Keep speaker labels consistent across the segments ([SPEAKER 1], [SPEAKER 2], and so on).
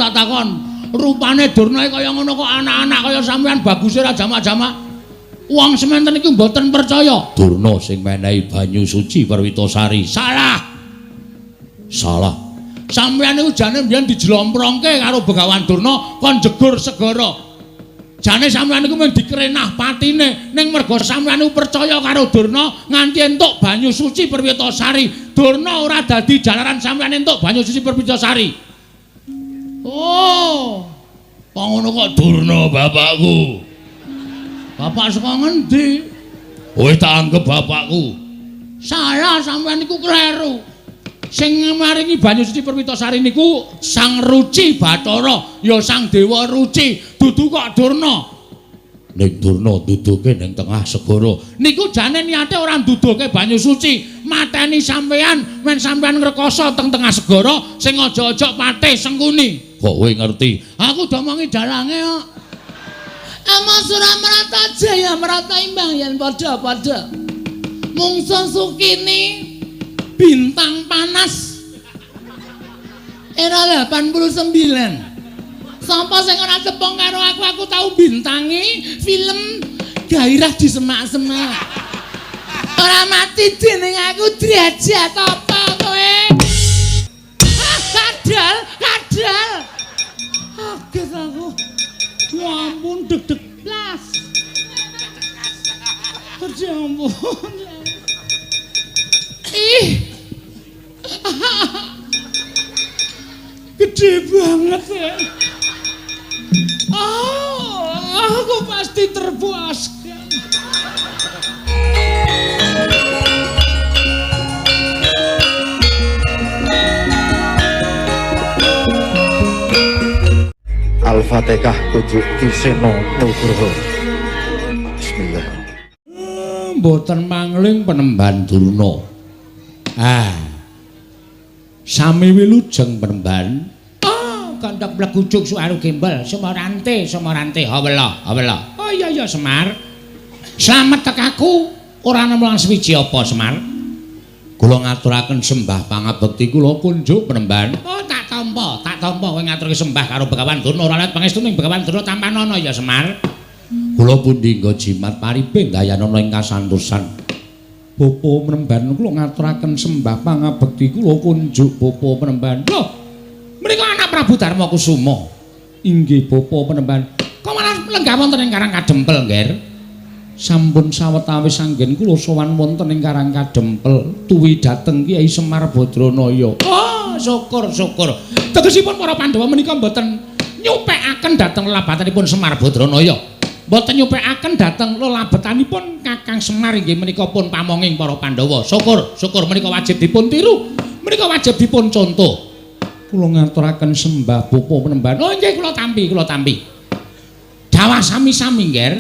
[SPEAKER 1] tak takon. Rupane Durna kaya ngono kok anak-anak kaya sampean baguse ra jamak-jamak. Wong sementen iki mboten percaya. Durna sing menehi banyu suci Perwitasari. Salah. Salah. Sampeyan niku jane mbiyen dijlomprongke karo Begawan Durna kon jegur segara. Jane sampeyan niku mung dikrenah patine ning merga sampeyan niku percaya karo Durna nganti entuk banyu suci Perwitasari. Durna ora dadi jalaran sampeyan entuk banyu suci Perwitasari. Oh. Kok ngono kok Durna bapakku. Bapak saka ngendi? Kowe tak anggap bapakku. Salah, sampeyan niku kleru. Sing maringi banyu suci Perwitasari niku Sang Ruci Bathara, ya Sang Dewa Ruci, dudu kok Durna. Ning Durna duduke ning tengah segara. Niku jane niate ora nduduhke banyu suci, mateni sampeyan men sampeyan ngrekoso teng tengah segara sing aja-aja patih Sengkuni. Kok kowe ngerti? Aku domongi dalange kok.
[SPEAKER 2] Ama Suramarata Jaya Marata imbang yen padha-padha. Mungsu Sukini bintang panas era 89. Sapa sing ora cepong karo aku, aku tau bintangi film Gairah di Semak-semak. Ora mati dening aku derajat apa kowe? Ah, kadal, kadal. Kaget aku.
[SPEAKER 1] Ya ampun deg-deg blas. Ya ampun.
[SPEAKER 2] Ih.
[SPEAKER 1] Gede banget ya. Oh, aku pasti terpuaskan.
[SPEAKER 3] Al-Fatihah kujuk Ki Seno Nugroho. Bismillah.
[SPEAKER 1] Mboten mangling penemban Durna. Ah. Sami wilujeng penemban. Oh, kandhak blegujuk suaru gembel, Sumarante, Sumarante, hawela, hawela. Oh iya iya Semar. Slamet tekaku ora nemu lan suwiji apa Semar? Kula ngaturaken sembah pangabekti kula kunjuk penemban. Oh, tak tampa, tak tampa kowe ngaturke sembah karo Begawan Durna ora let pangestu ning Begawan Durna tampanana ya Semar. Kula pundi nggo jimat pariping gayanana ing kasantosan. Bapa penemban kula ngaturaken sembah pangabekti kula kunjuk bapa penemban. Lho, menika anak Prabu Darma Kusuma. Inggih bapa penemban. Kok malah lenggah wonten ing Karang Kadempel, Ngger? Sampun sawetawis anggen kula sowan wonten ing Karang Kadempel tuwi dhateng Kyai Semar Badranaya. Oh, syukur syukur. Tegesipun para Pandhawa menika mboten nyupekaken dhateng lelabatanipun Semar Badranaya. Mboten nyupekaken dhateng lelabetanipun Kakang Semar inggih menika pun pamonging para Pandhawa. Syukur, syukur menika wajib dipun tiru. Menika wajib dipun contoh. Kula ngaturaken sembah bapa penemban. Oh nggih kula tampi, kula tampi. Dawah sami-sami, Ngger.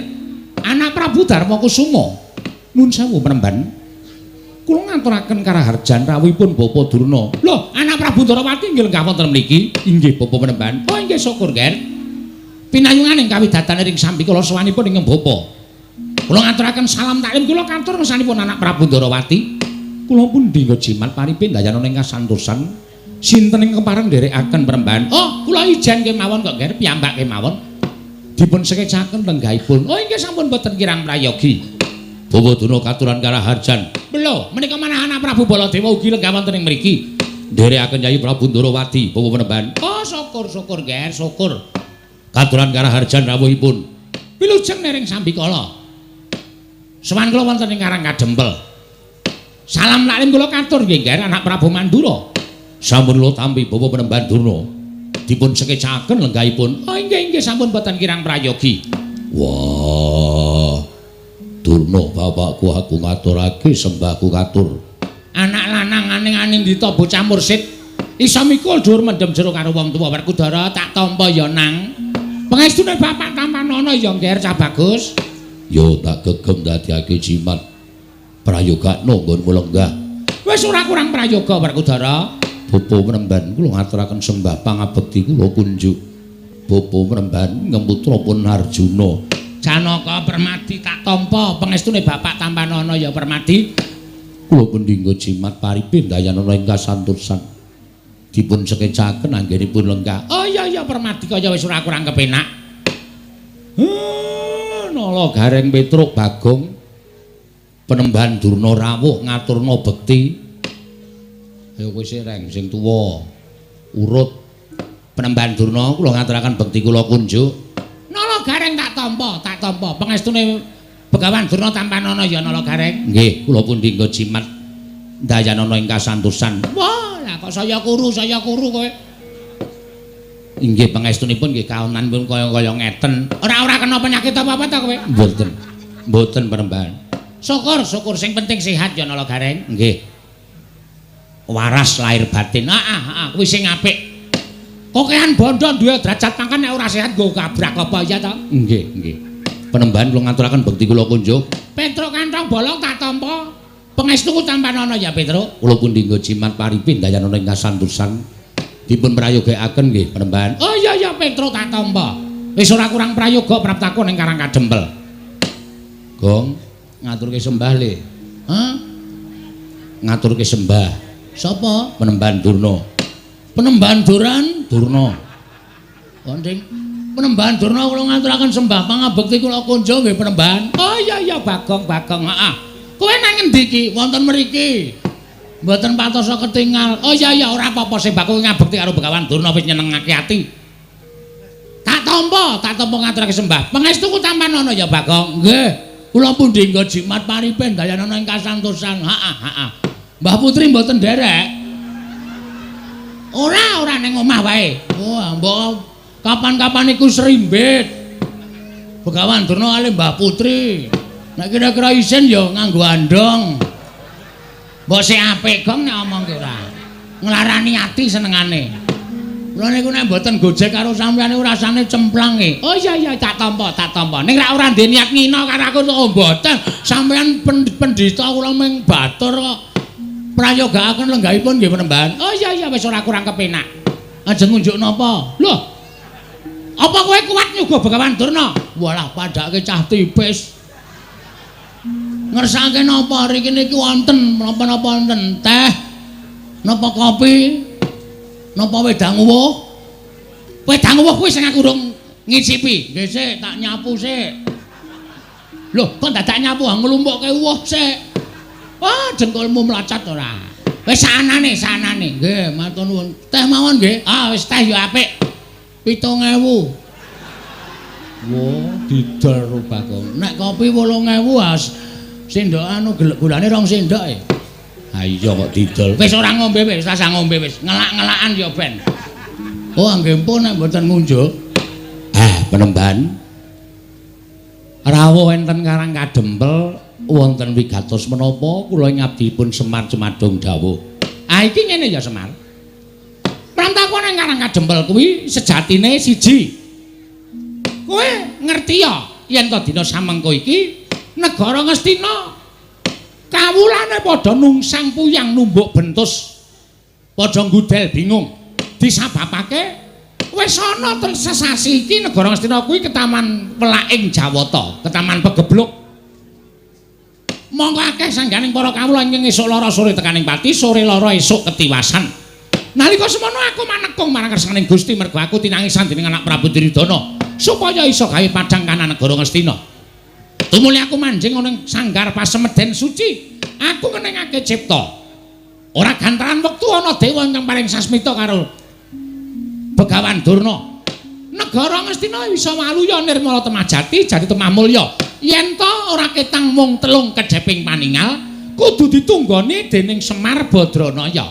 [SPEAKER 1] Anak Prabu Darma Kusuma. Nun sewu penemban. Kula ngaturaken karaharjan rawuhipun Bapa Durna. Lho, anak Prabu Ndarawati nggih lenggah wonten mriki. Inggih bapa penemban. Oh nggih syukur, Ngger. Pinayungan ing kawidatane ring sambikala sowanipun ing bapa. Kula ngaturaken salam taklim kula katur ngersanipun anak Prabu Ndarawati. Kula pundi nggo jimat paripin dayana ing kasantosan. Sinten ing kepareng nderekaken penemban? Oh, kula ijen kemawon kok, Ngger, piyambak kemawon. Dipun sekecaken lenggahipun. Oh, inggih sampun boten kirang prayogi. Bawa Durna katuran karaharjan. Lho, menika manah anak Prabu Baladewa ugi lenggah wonten ing mriki. Nderekaken Yayi Prabu Ndarawati, bawa penemban. Oh, syukur syukur, Ngger, syukur. Katuran karaharjan rawuhipun. Wilujeng nering sambikala. Sowan kula wonten ing Karang Kadempel. Salam taklim kula katur nggih, Ngger, anak Prabu Mandura. Sampun kula tampi bawa penemban Durna. Dipun sekecaken lenggahipun. Oh inggih inggih sampun boten kirang prayogi. Wah. Durna bapakku aku ngaturake sembahku katur. Anak lanang aning-aning dita bocah mursid iso mikul dhuwur mendem jero karo wong tuwa. Werkudara tak tampa ya nang. Pangestune bapak tampanana ya Ngger cah bagus. Yo tak gegem dadiake jimat. Prayogakno nggonmu lenggah. Wis ora kurang prayoga Werkudara. Bapa penemban kula ngaturaken sembah pangabekti kula kunjuk. Bapa penemban ngemputra pun Arjuna. Janaka Permadi tak tampa pangestune bapak tampanana ya Permadi. Kula pundi nggo jimat paripin dayanana ing kasantosan. Dipun sekecaken anggenipun lenggah. Oh iya iya ya Permadi kaya wis ora kurang kepenak. Nala Gareng Petruk Bagong Penemban Durna rawuh ngaturna bekti. Ayo kowe sik Reng sing tuwa. Urut Penemban Durna kula ngaturaken bekti kula kunjuk.
[SPEAKER 2] Nala Gareng tak tampa, tak tampa. Pangestune Begawan Durna tampanana ya Nala Gareng.
[SPEAKER 1] Nggih, kula pundi nggo jimat ndayanana ing kasantosan.
[SPEAKER 2] Wah, lah kok saya kuru kowe.
[SPEAKER 1] Inggih pangestunipun nggih kaonanipun kaya-kaya ngeten.
[SPEAKER 2] Ora kena penyakit apa-apa ta kowe?
[SPEAKER 1] Mboten. Mboten Penemban.
[SPEAKER 2] Syukur, syukur sing penting sehat ya Nala Gareng.
[SPEAKER 1] Nggih. Waras lahir batin.
[SPEAKER 2] Heeh, kuwi sing apik. Kokean bondo duwe derajat pangkat nek ora sehat nggo kabrak apa ya ta?
[SPEAKER 1] Nggih, nggih. Penemban kula ngaturaken bekti kula kunjuk.
[SPEAKER 2] Petruk kantong bolong tak tampa. Pangestuku tampanana ya Petruk.
[SPEAKER 1] Kula pundi nggo jimat paripi ndayanana ing kasantosan. Dipun prayogakaken nggih Penemban.
[SPEAKER 2] Oh iya ya Petruk tak tampa. Wis ora kurang prayoga praptaku ning Karang Kadempel.
[SPEAKER 1] Gong ngaturke sembah le.
[SPEAKER 2] Hah?
[SPEAKER 1] Ngaturke sembah.
[SPEAKER 2] Sapa?
[SPEAKER 1] Penemban Durna.
[SPEAKER 2] Penemban Duran?
[SPEAKER 1] Durna.
[SPEAKER 2] Konding. Penemban Durna kula ngaturaken sembah pangabekti kula kunjung nggih Penemban. Oh iya iya Bagong Bagong heeh. Kowe nang ngendi iki? Wonten mriki. Mboten patosa ketingal. Oh iya iya ora apa-apa sing bakul ngabekti karo Begawan Durna wis nyenengake ati. Tak tampa ngaturake sembah. Pangestuku tampanana ya Bagong. Nggih. Kula pundi nggo jimat paripe ndayanana ing kasantosan. Heeh heeh. Mbah Putri mboten nderek. Ora ning omah wae. Wah, mbok kapan-kapan iku serimbit. Begawan Durna kali Mbah Putri. Nek kira-kira isin ya nganggo andong. Mbok sik apik Gong nek omong ki ora. Nglarani ati senengane. Kula niku nek mboten gojek karo sampeyan niku rasane cemplang e. Oh iya iya tak tampa, tak tampa. Ning rak ora ndek niat ngina karo aku oh mboten. Sampeyan pendhita kula mung batur kok. Prayogakaken lenggahipun nggih Penemban. Oh iya iya wis ora kurang kepenak. Ajeng ngunjuk napa? Loh. Apa kowe kuat nyuguh Begawan Durna? Walah padhake cah tipis. Ngersake napa riki niki wonten napa-napa wonten teh, napa kopi, napa wedang uwuh? Wedang uwuh kuwi sing aku urung ngicipi. Nggih sik tak nyapu sik. Loh, kok dadak nyapu nglumpukke uwuh sik. Wah, dengkulmu mlacat ora. Wis sanane, sanane. Nggih, matur nuwun. Teh mawon nggih. Ah, wis teh ya apik. 7.000. Wah, didol ro Bagong. Nek kopi 8.000 as sendok anu gulane 2 sendok e.
[SPEAKER 1] Ha iya kok didol.
[SPEAKER 2] Wis ora ngombe wis, rasah ngombe wis. Ngelak-ngelakan ya ben.
[SPEAKER 1] Oh, nggih pun nek mboten ngunjuk. Ah, Penemban. Rawuh enten Karang Kadempel wonten wigatos menapa kula ngabdipun Semar Cumadung dawuh.
[SPEAKER 2] Ah iki ngene ya Semar. Prantaku nang Karang Kadempel kuwi sejatine siji. Kowe ngerti ya yen to dina samengko iki negara Ngastina kawulane padha nungsang puyang numbuk bentus. Padha nggudel bingung. Disababake wis ana sesasi iki negara Ngastina kuwi ketaman welaking Jawata, ketaman pegebluk. Monggo akeh sangganing para kawula ingkang esuk lara sore tekaning pati, sore lara esuk ketiwasan. Nalika semono aku manekung marang kersaning Gusti mergo aku tinangisan dening anak Prabu Duryudana supaya iso gawe padhang kanan negara Ngastina. Tumuli aku manjing ana ing sanggar pasemeden suci, aku ngenengake cipta. Ora gantaran wektu ana dewa ingkang paring sasmita karo Begawan Durna. Negara Ngastina bisa waluya nirmala temah jati jati temah mulya. Yen to ora ketang mung telung kedheping paningal, kudu ditunggoni dening Semar Badranaya.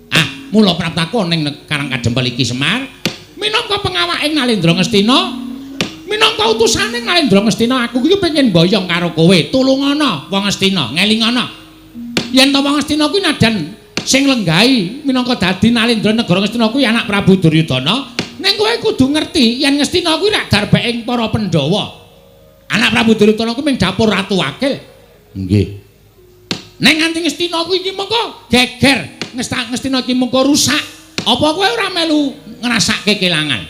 [SPEAKER 2] Ah, mula praptaku ning Karang Kadempel iki Semar, minangka pengawaking Nalendra Ngastina, minangka utusane Nalendra Ngastina, aku iki pengen mboyong karo kowe. Tulungana wong Ngastina, ngelingana. Yen to wong Ngastina kuwi nadan sing lenggahi minangka dadi Nalendra negara Ngastina kuwi anak Prabu Duryudana, ning kowe kudu ngerti yen Ngastina kuwi rak darbeking para Pandhawa. Anak Prabu Duryudana kuwi mung dapur ratu wakil.
[SPEAKER 1] Nggih.
[SPEAKER 2] Ning nganti Ngastina kuwi iki mengko geger, Ngastina iki mengko rusak. Apa kowe ora melu ngrasake kelangan?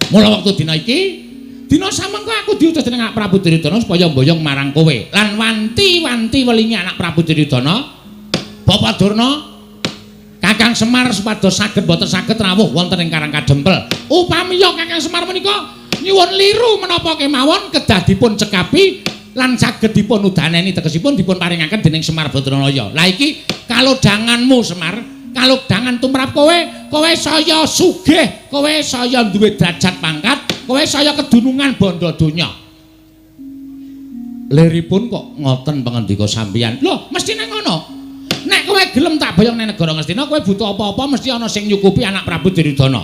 [SPEAKER 2] Mula wektu dina iki, dina samengko aku diutus dening anak Prabu Duryudana supaya mboyong marang kowe. Lan wanti-wanti welingi anak Prabu Duryudana, Bapak Durna,
[SPEAKER 1] Kakang Semar supados saged boten saged rawuh wonten ing Karang Kadempel. Upamiya Kakang Semar menika nyuwun liru menapa kemawon kedah dipun cekapi lan saged dipun udaneni, tegesipun dipun paringaken dening Semar Badranaya. Lah iki kalodhanganmu Semar, kalodhangan tumrap kowe, kowe saya sugih, kowe saya duwe derajat pangkat, kowe saya kedunungan bondo donya. Liripun kok ngoten pangandika sampeyan? Lho, mestine ngono. Nek kowe gelem tak boyong nang negara Ngastina, kowe butuh apa-apa mesti ana sing nyukupi anak Prabu Duryudana.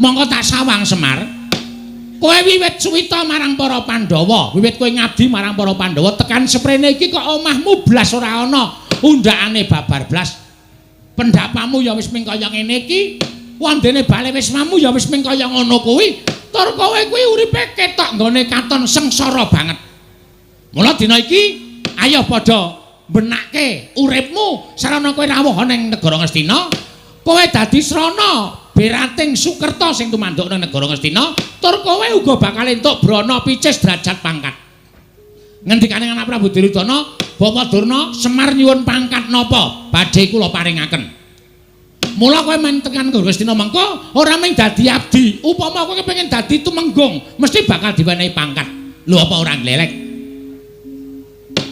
[SPEAKER 1] Mongko tak sawang Semar. Kowe wiwit suwita marang para Pandhawa, wiwit kowe ngabdi marang para Pandhawa tekan seprene iki kok omahmu blas ora ana, undhakane babar blas. Pendapamu ya wis ming kaya ngene iki, wondene bale wismamu ya wis ming kaya ngono kuwi. Tur kowe kuwi uripe ketok nggone katon sengsara banget. Mula dina iki ayo padha benake uripmu sarana kowe rawuh ana ing negara Ngastina, kowe dadi srana berating Sukerta sing tumanduk nang negara Ngastina, tur kowe uga bakal entuk brana picis derajat pangkat. Ngendikane anak Prabu Duryudana, Bapak Durna, Semar nyuwun pangkat napa badhe kula paringaken. Mula kowe men tekan Ngastina mengko ora mung dadi abdi, upama kowe kepengin dadi tumenggung mesti bakal diwenehi pangkat. Lho apa ora glelek?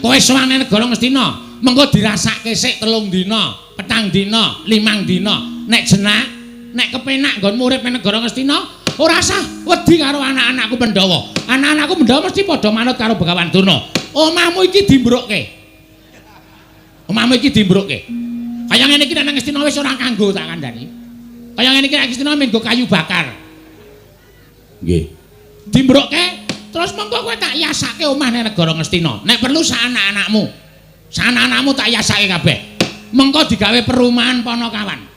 [SPEAKER 1] Kowe sowan nang negara Ngastina, mengko dirasake sik 3 dina, 4 dina, 5 dina. Nek jenak, nek kepenak nggonmu urip nang negara Ngastina, ora usah wedi karo anak-anakku Pandhawa. Anak-anakku Pandhawa mesti padha manut karo Begawan Durna. Omahmu iki dimbrukke. Omahmu iki dimbrukke. Kaya ngene iki nek nang Ngastina wis ora kanggo tak kandhani. Kaya ngene iki nek Ngastina mung nggo kayu bakar. Nggih. Dimbrukke. Terus monggo kowe tak yasake omah nang negara Ngastina. Nek perlu sak anak-anakmu. Sak anak-anakmu tak yasake kabeh. Mengko digawe perumahan Ponokawan.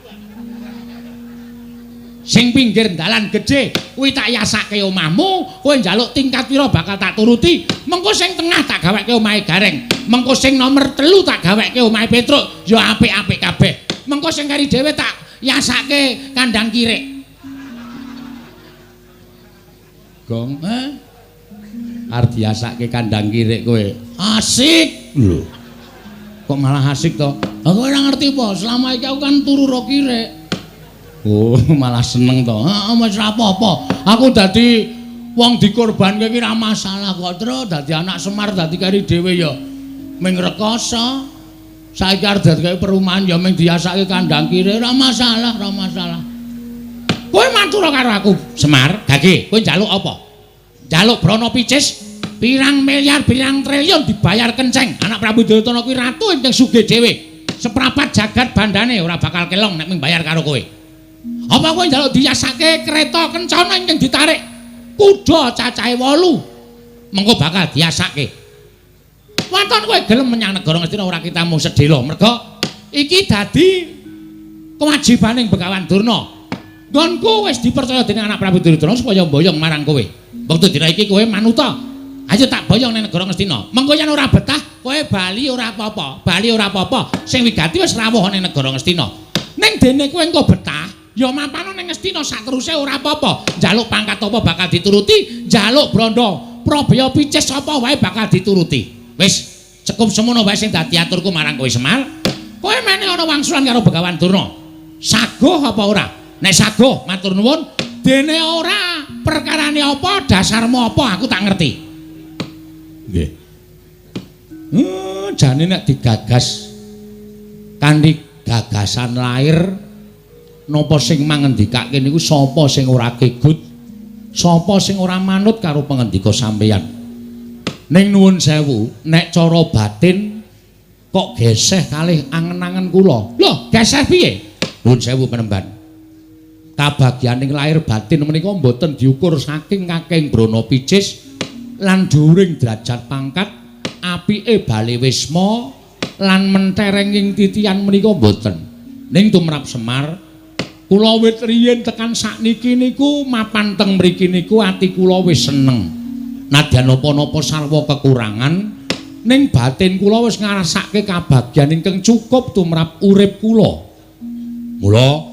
[SPEAKER 1] Sing pinggir dalan gedhe kuwi tak yasake omahmu, kowe njaluk tingkat pira bakal tak turuti. Mengko sing tengah tak gaweke omahe Gareng. Mengko sing nomor 3 tak gaweke omahe Petruk, ya apik-apik kabeh. Mengko sing kari dhewe tak yasake kandang kirik. Gong, eh? Arep diasake kandang kirik kowe. Asik lho. Kok malah asik to? Aku ora ngerti apa, selama iki aku kan turu ro kirik. Oh, malah seneng to. Heeh, wis ora apa-apa. Aku dadi wong dikorbanke iki ora masalah kok, Tru. Dadi anak Semar dadi kari dhewe ya ming rekoso. Saiki arep dadi perumahan ya ming diasake kandang kirik ora masalah, ora masalah. Kowe matur karo aku, Semar, gage, kowe njaluk apa? Njaluk brana picis pirang miliar pirang triliun dibayar kenceng. Anak Prabu Duryudana kuwi ratu ingkang sugih dhewe. Seprapat jagat bandane ora bakal kelong nek mung bayar karo kowe. Apa kowe njaluk diyasake kereta kencana ingkang ditarik kuda cacahe 8? Mengko bakal diyasake. Waton kowe gelem menyang negara Ngastina ora kitamu sedhela. Merga iki dadi kewajibaning Begawan Durna. Nggonku wis dipercaya dening anak Prabu Duryudana supaya mboyong marang kowe. Wektu dina iki kowe manuta. Ayo tak boyong nang negara Ngastina. Mengko yen ora betah, kowe bali ora apa-apa. Bali ora apa-apa. Sing wigati wis rawuh nang negara Ngastina. Ning dene kowe engko betah, ya mapano nang Ngastina sateruse ora apa-apa. Njaluk pangkat apa bakal dituruti, njaluk brandha probaya picis apa wae bakal dituruti. Wis cukup semono wae sing dadi aturku marang kowe Semar. Kowe mene ana wangsulan karo Begawan Durna. Saguh apa ora? Nek saguh matur nuwun, dene ora perkarane apa, dasarmu apa aku tak ngerti. Nggih. Jane nek digagas kanthi gagasan lair napa sing mangendikake niku sapa sing ora kegut, sapa sing ora manut karo pangendika sampeyan. Ning nuwun sewu, nek cara batin kok geseh kalih angen-angen kula. Lho, geseh piye? Nuwun sewu penemban. Kabagyaning lahir batin menika mboten diukur saking kakeng brana picis lan dhuwuring derajat pangkat, apike bale wisma lan menterenging titian menika mboten. Ning tumrap Semar, kula wit riyin tekan sakniki niku mapan teng mriki niku ati kula wis seneng. Nadyan napa-napa sarwa kekurangan, ning batin kula wis ngrasake kabagyan ingkang cukup tumrap urip kula. Mula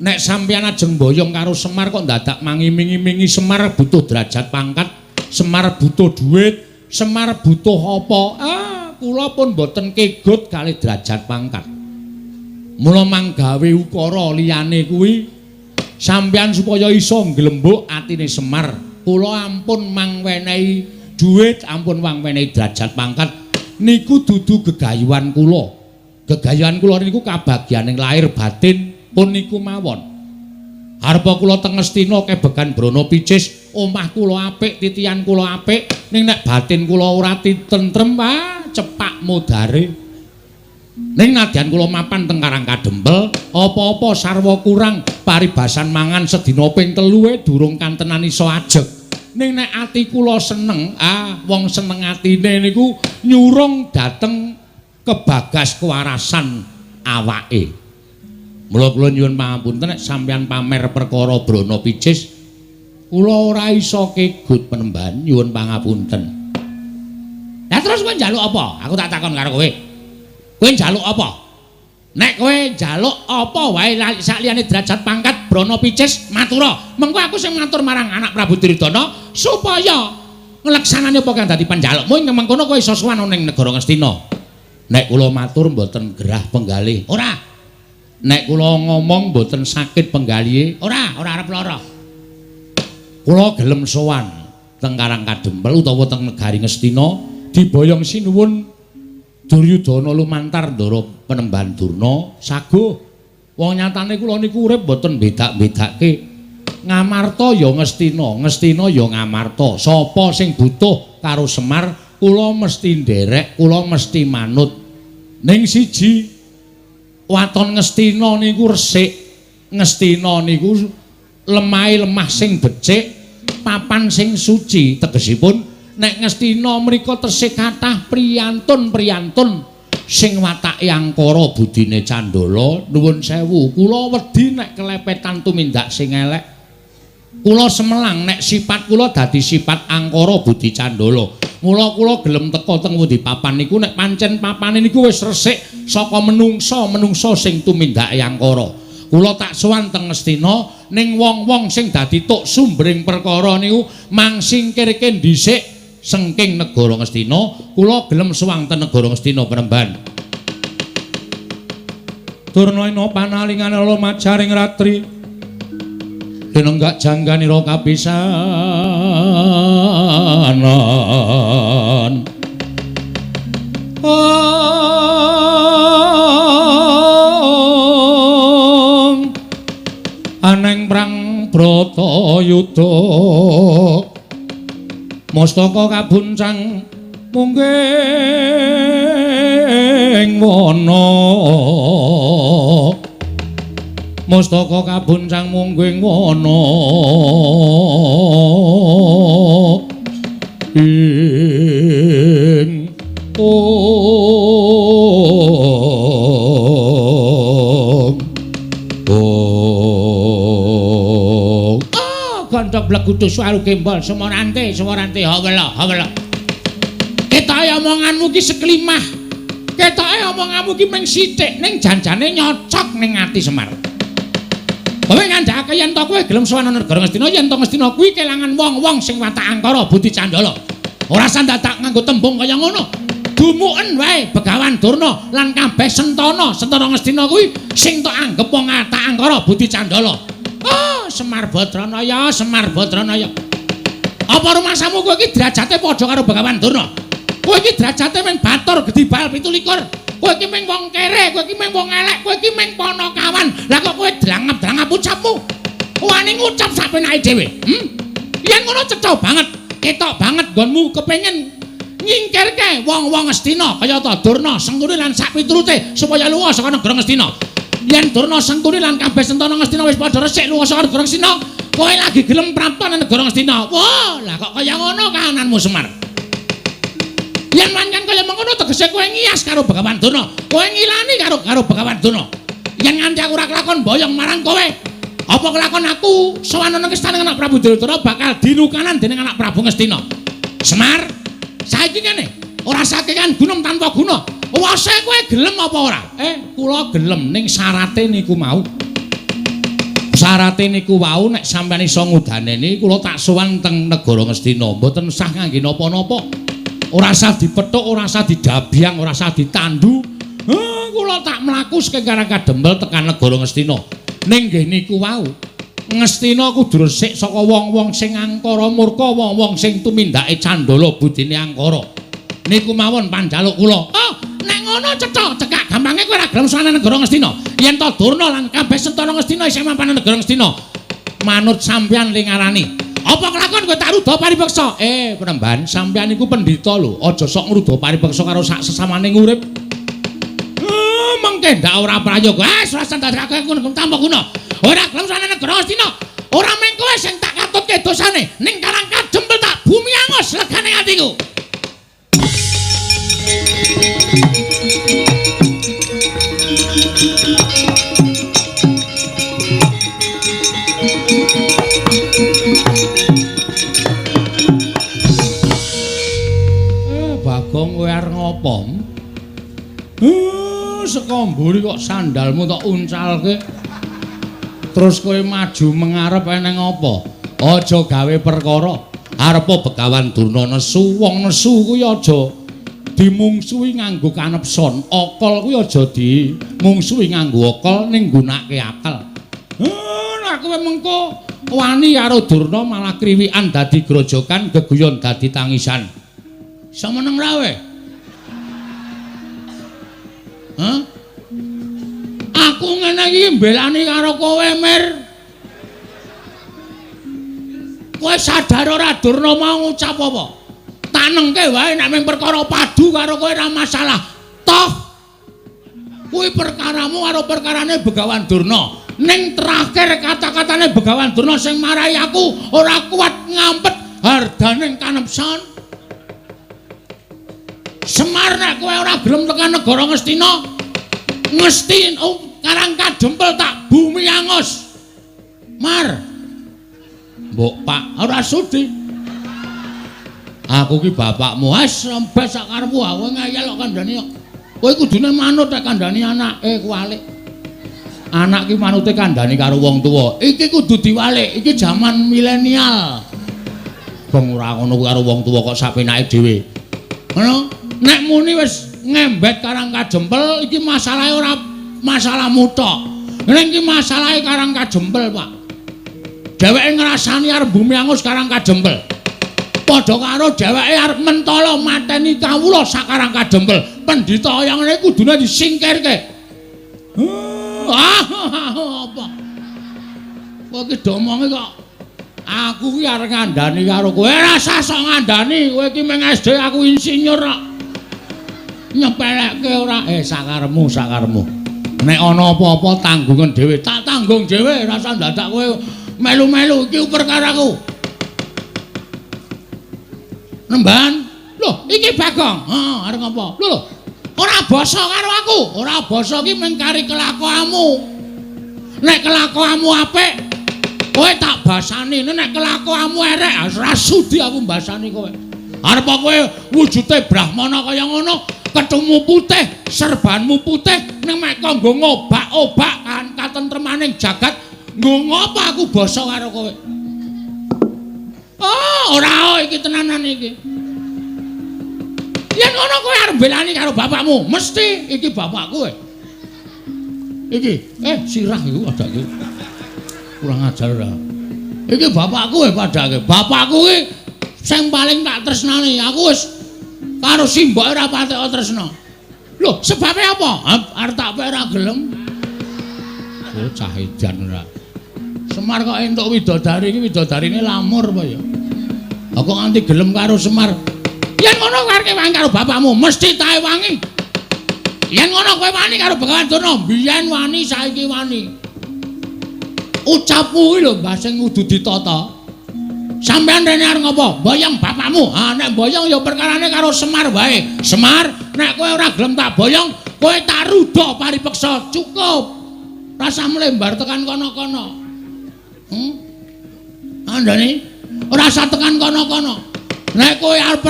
[SPEAKER 1] nek sampeyan ajeng boyong karo Semar kok dadak mangiming-imingi Semar butuh derajat pangkat, Semar butuh duit, Semar butuh apa? Ah, kula pun mboten kegut kalih derajat pangkat. Mula manggawe ukara liyane kuwi sampeyan supaya iso nglembuk atine Semar. Kula ampun mangwenehi dhuwit, ampun mangwenehi derajat pangkat niku dudu gegayuhan kula. Gegayuhan kula niku kabagyaning lahir batin pun niku mawon. Arepa kula teng Ngastina kebegan brana picis, omah kula apik, titian kula apik, ning nek batin kula ora tentrem, wah cepak modare. Ning nadyan kula mapan teng Karang Kadempel, apa-apa sarwa kurang, paribasan mangan sedina ping 3 durung kantenan iso ajeg. Ning nek ati kula seneng, ah wong seneng atine niku nyurung dhateng kebagas kewarasan awake. Mula kula nyuwun pangapunten nek sampeyan pamer perkara brana picis, kula ora iso kegut penemban, nyuwun pangapunten.
[SPEAKER 2] Lah terus kowe njaluk apa? Aku tak takon karo kowe. Kowe njaluk apa? Nek kowe njaluk apa wae sakliyane derajat pangkat brana picis matura. Mengko aku sing matur marang anak Prabu Duryudana supaya ngleksanani apa kang dadi panjalukmu ing mengkono kowe iso sowan ning negara Ngastina.
[SPEAKER 1] Nek kula matur mboten gerah penggalih.
[SPEAKER 2] Ora.
[SPEAKER 1] Nek kula ngomong mboten sakit penggalihe.
[SPEAKER 2] Ora, ora arep lara.
[SPEAKER 1] Kula gelem sowan teng Karang Kadempel utawa teng negari Ngastina diboyong sinuwun Duryudana lumantar ndara Penemban Durna saguh. Wong nyatane kula niku urip mboten bedak-bedake. Ngamarta ya Ngastina, Ngastina ya Ngamarta. Sapa sing butuh karo Semar, kula mesti nderek, kula mesti manut. Ning siji waton Ngastina niku resik, Ngastina niku lemahe lemah sing becik, papan sing suci. Tegesipun nek Ngastina mriku tesih kathah priyantun-priyantun sing watake angkara budine candala. Nuwun sewu, kula wedi nek kelepetan tumindak sing elek. Kula semelang nek sifat kula dadi sifat angkara budi candala. Mula kula gelem teka teng pundi papan niku nek pancen papane niku wis resik saka menungsa-menungsa sing tumindake angkara. Kula tak sowan teng Ngastina ning wong-wong sing dadi tuk sumbering perkara niku mangsingkirke dhisik sengking negara Ngastina. Kula gelem sowan teng negara Ngastina Penemban. Durna ina panalingane lumajaring ratri linenggak jangganira kapisanan. Aneng prang Bratayuda mustaka kabuncang mungging wana. Mustaka kabuncang mungging wana ing om om.
[SPEAKER 2] Ah, gandhok blegudu suwaru gembol sumorante sumorante hawela hawela. Ketoke omonganmu ki seklimah. Ketoke omonganmu ki mung sithik ning janjane nyocok ning ati Semar. Kowe ngandhakake yen to kowe gelem sowan negara Ngastina, yen to Ngastina kuwi kelangan wong-wong sing watak angkara budi candala. Ora sandadak nganggo tembung kaya ngono. Dumuken wae Begawan Durna lan kabeh sentana, sentana Ngastina kuwi sing tok anggep wong watak angkara budi candala. Oh, Semar Badranaya, Semar Badranaya. Apa rumasamu kowe iki derajate padha karo Begawan Durna? Kowe iki derajate mung batur gedhi bal 27. Kowe iki mung wong kere, kowe iki mung wong elek, kowe iki mung panakawan. Lah kok kowe drangap-drangap ucapmu? Wani ngucap sak penake dhewe. Yen ngono cetha banget, ketok banget nggonmu kepengin nyingkirke wong-wong Ngastina kaya ta Durna, Sengkuni lan sak piturute supaya lunga saka negara Ngastina. Yen Durna, Sengkuni lan kabeh sentana Ngastina wis padha resik lunga saka negara Ngastina, kowe lagi gelem prapta nang negara Ngastina. Wah, lah kok kaya ngono kahananmu Semar? Yen pancen kaya mengkono tegese kowe ngiyas karo Begawan Durna, kowe ngilani karo Begawan Durna. Yen nganti aku ora kelakon boyong marang kowe, apa kelakon aku sowan nang istana anak Prabu Duryudana bakal dilukanan dening anak Prabu Ngastina. Semar, saiki kene ora sakekan gunung tanpa guna. Wase kowe gelem apa ora? Kula gelem ning syarate niku mau. Syarate niku wau nek sampeyan iso ngudaneni kula tak sowan teng negara Ngastina, mboten sah ngangge napa-napa. Ora sah dipethuk, ora sah didabyang, ora sah ditandu.
[SPEAKER 1] Kula tak mlaku saking Karang Kadempel tekan negara Ngastina. Ning nggih niku wau. Ngastina kudu resik saka wong-wong sing angkara murka, wong-wong sing tumindake candala budine angkara. Niku mawon panjaluk kula. Oh, nek ngono cetha, cekak gampange kowe ora gelem sowan negara Ngastina. Yen to Durna lan kabeh sentana Ngastina isih mapan negara Ngastina. Manut sampeyan ling ngarani. Apa kelakon kowe tak ruda paripeksa? Penemban, sampeyan iku pendhita lho. Aja sok ngruda paripeksa karo sak sesamane urip. Mengke ndak ora prayoga. Ah, ora sandake aku tambah guna. Ora gelem sowan negara Ngastina. Ora mung kowe sing tak katutke dosane. Ning Karang Kadempel tak bumi angus legane atiku. Bagong kowe arep ngopo? Saka mburi kok sandalmu tok uncalke. Terus kowe maju mengarep eneng apa? Aja gawe perkara. Arepa Begawan Durna nesu, wong nesu kuwi aja dimungsuhi nganggo kanepson. Akal kuwi aja dimungsuhi nganggo akal ning nggunakake akal. Nek kowe mengko wani karo Durna malah kriwikan dadi grojokan, geguyon dadi tangisan. Iso meneng ra kowe? Hah? Aku ngene iki mbelani karo kowe, Mir. Kowe sadar ora Durna mau ngucap apa? Tanengke wae nek mung perkara padu karo kowe ora masalah. Toh kuwi perkaramu karo perkarane Begawan Durna. Ning terakhir kata-katane Begawan Durna sing marai aku ora kuat ngampet hardaning kanepson. Semar nek kowe ora gelem tekan negara Ngastina, Ngastina Karang Kadempel tak bumi angus. Mar. Mbok Pak ora sudi. Aku ki bapakmu, wis rembes sak karepmu, aku ngeyel kok kandhani kok. Kowe kudune manut nek kandhani anake kuwalik. Anak ki manute kandhani karo wong tuwa. Iki kudu diwalik, iki jaman milenial. Bong ora ngono kuwi karo wong tuwa kok sapenake dhewe. Ngono? Nek muni wis ngembet Karang Kadempel iki masalahe ora masalahmu tok. Ning iki masalahe Karang Kadempel, Pak. Dheweke ngrasani arep bumi angus Karang Kadempel. Padha karo dheweke arep mentala mateni kawula sak Karang Kadempel. Pendhita kaya ngene kudune disingkirke. Apa? Kowe iki domonge kok aku ki arep ngandani karo kowe. Ora usah sok ngandani, kowe iki mung SD aku insinyur kok. Nyepelekke ora? Sakaremu, sakaremu. Nek ana apa-apa tanggungan dhewe, tak tanggung dhewe, ora usah dadak kowe melu-melu iki perkaraku. Nemban. Lho, iki Bagong. Heeh, arep ngopo? Lho lho. Ora basa karo aku. Ora basa ki mung kari kelakuanmu. Nek kelakuanmu apik, kowe tak basani. Nek kelakuanmu erek, ora sudi aku mbasani kowe. Arep kowe wujude brahmana kaya ngono, kethumu putih, serbanmu putih, ning mek kanggo ngobak-obak kan katentremaning jagat, nggo ngopo aku basa karo kowe? Oh, ora iki tenanan iki. Yen ngono kowe arep mbelani karo bapakmu, mesti iki bapakku kowe. Iki, sirah iku padake. Kurang ajar ora. Iki bapakku padake. Bapakku ki sing paling tak tresnani. Aku wis karo simboke ora patek tresna. Lho, sebabe apa? Arep tak pek ora gelem. Oh, cah edan ora. Semar kok entuk widodari iki widodarine lamur apa ya? Lah kok nganti gelem karo Semar. Yen ngono kowe arep wangi karo bapakmu, mesti tae wangi. Yen ngono kowe wani karo Begawan Durna, biyen wani saiki wani. Ucapmu kuwi lho Mbah sing kudu ditata. Sampeyan rene arep ngopo? Boyong bapakmu. Ha nek boyong ya perkarane karo Semar wae. Semar, nek kowe ora gelem tak boyong, kowe tak ruda paripeksa. Cukup. Rasa mlembar tekan kono-kono. Andane ora usah tekan kono-kono. Nek kowe arep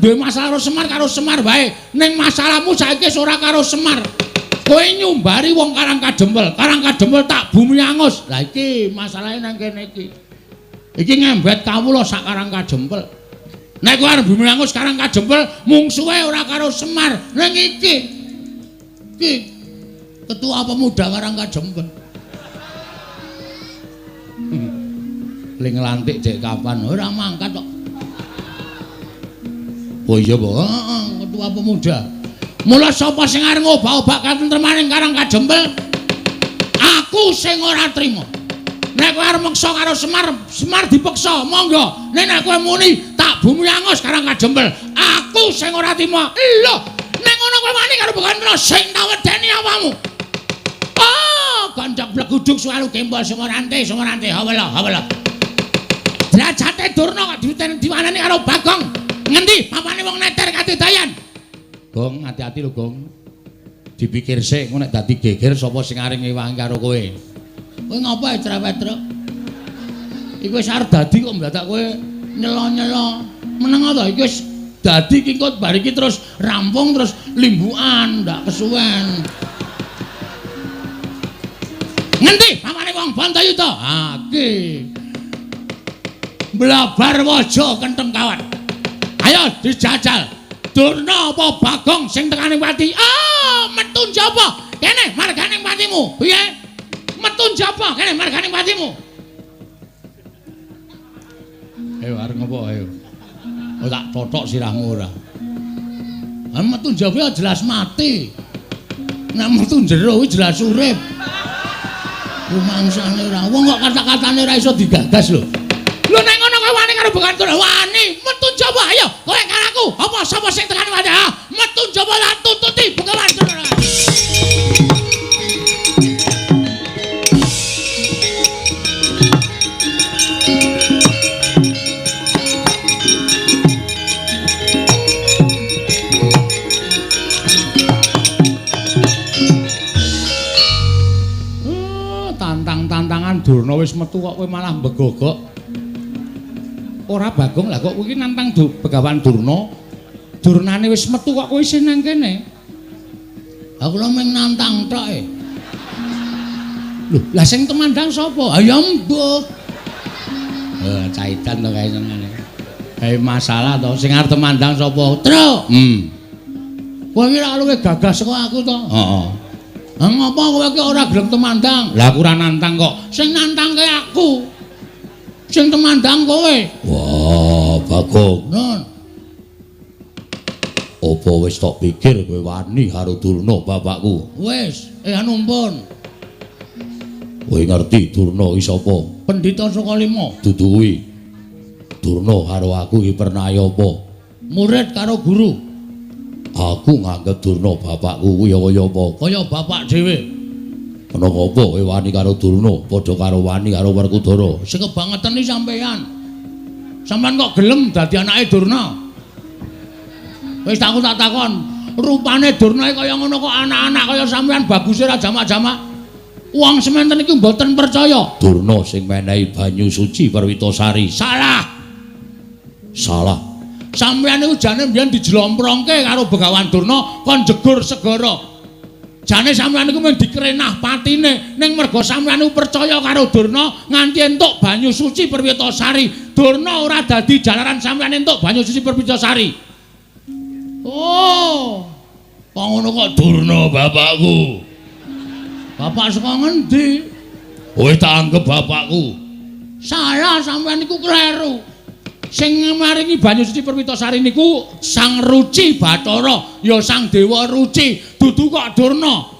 [SPEAKER 1] duwe masalah karo Semar wae. Ning masalahmu saiki wis ora karo Semar. Kowe nyumbari wong Karang Kadempel. Karang Kadempel tak bumi angus. Lah iki masalahe nang kene iki. Iki ngembet kawula sak Karang Kadempel. Nek kowe arep bumi angus Karang Kadempel, mungsuhe ora karo Semar, ning iki. Ki ketua pemuda Karang Kajempel. Ling nglantik dek kapan? Ora mangkat kok. Oh iya, Pak. Heeh, ketua pemuda. Mula sapa sing arep ngobak-obak katentremaning Karang Kajempel? Aku sing ora trima. Nek kowe arep meksa karo Semar, Semar dipeksa, monggo. Nek kowe muni tak bumi angus Karang Kajempel, aku sing ora trima. Lho, nek ngono kowe wani karo Begawan sing tak wedeni awakmu. Oh, ganjak bleguduk suwalu gembol Sumarante, Sumarante, hawala, hawala. Derajate Durna kok diwanani karo Bagong. Ngendi papane wong neter katidayan? Gong, hati-hati lho, Gong. Dipikir sik, engko nek dadi geger sapa sing arep ngewangi karo kowe? Kowe ngapa cerewet, Truk? Iku wis arep dadi kok mladak kowe nyelo-nyelo. Meneng to iki wis dadi iki kok bar iki terus rampung terus limbukan, ndak kesuwen. Ngendi papane wong Bantayuda? Ha iki. Blabar waja kentheng kawat. Ayo dijajal. Durna apa Bagong sing tekane pati? Ah, metu njaba. Kene margane patimu. Piye? Metu njaba kene margane patimu. Ayo arep ngopo ayo. Oh tak tothok sirahmu ora. Ah metu njaba jelas mati. Nek metu jero kuwi jelas urip. Rumangsane ora. Wong kok kata-katane ora iso digagas lho. Lho nek ngono kowe wani karo Begawan Durna? Wani, metu njaba ayo. Kowe karo aku. Apa sapa sing tekane pati? Ah, metu njaba tak tututi Begawan Durna. Tantang-tantangan Durna wis metu kok kowe malah mbegogok. Ora Bagong lah kok kowe iki nantang Begawan Durna. Durnane wis metu kok kowe isih nang kene. Lah kula mung nantang tok e. Lho, lah sing temandang sapa? Ha ya mbuh. Caitan to kae senengane. Kae masalah to, sing arep temandang sapa? Truk. Kowe iki ora luwih gagah saka aku to? Heeh. Ha ngopo kowe iki ora gelem temandang? Lah aku ora nantang kok. Sing nantangke aku. Sing temandang kowe. Wah, Bagong. Non. Apa wis tok pikir kowe wani karo Durna bapakku? Wis, anu pun. Kowe ngerti Durna iki sapa? Pendhita saka lima. Dudu kuwi. Durna karo aku iki pernah apa? Murid karo guru. Aku nganggep Durna bapakku kuwi kaya apa? Kaya bapak dhewe. Ana apa kowe wani karo Durna padha karo wani karo Werkudara? Sing kebangetan iki sampeyan. Sampeyan kok gelem dadi anake Durna? Wis aku tak takon, rupane Durna kaya ngono kok anak-anak kaya sampeyan baguse ra jamak-jamak. Wong sementen iki mboten percaya. Durna sing menehi banyu suci Perwitasari. Salah. Salah. Sampeyan niku jane mbiyen dijlomprongke karo Begawan Durna kon jegur segara. Jane sampeyan niku mung dikrenah patine, ning merga sampeyan niku percaya karo Durna nganti entuk banyu suci Perwitasari. Durna ora dadi jalaran sampeyan entuk banyu suci Perwitasari. Oh. Kok ngono kok Durna bapakku. Bapak saka ngendi? Kowe tak anggep bapakku. Salah, sampeyan niku kleru. Sing maringi banyu suci Perwitasari niku Sang Ruci Bathara, ya Sang Dewa Ruci, dudu kok Durna.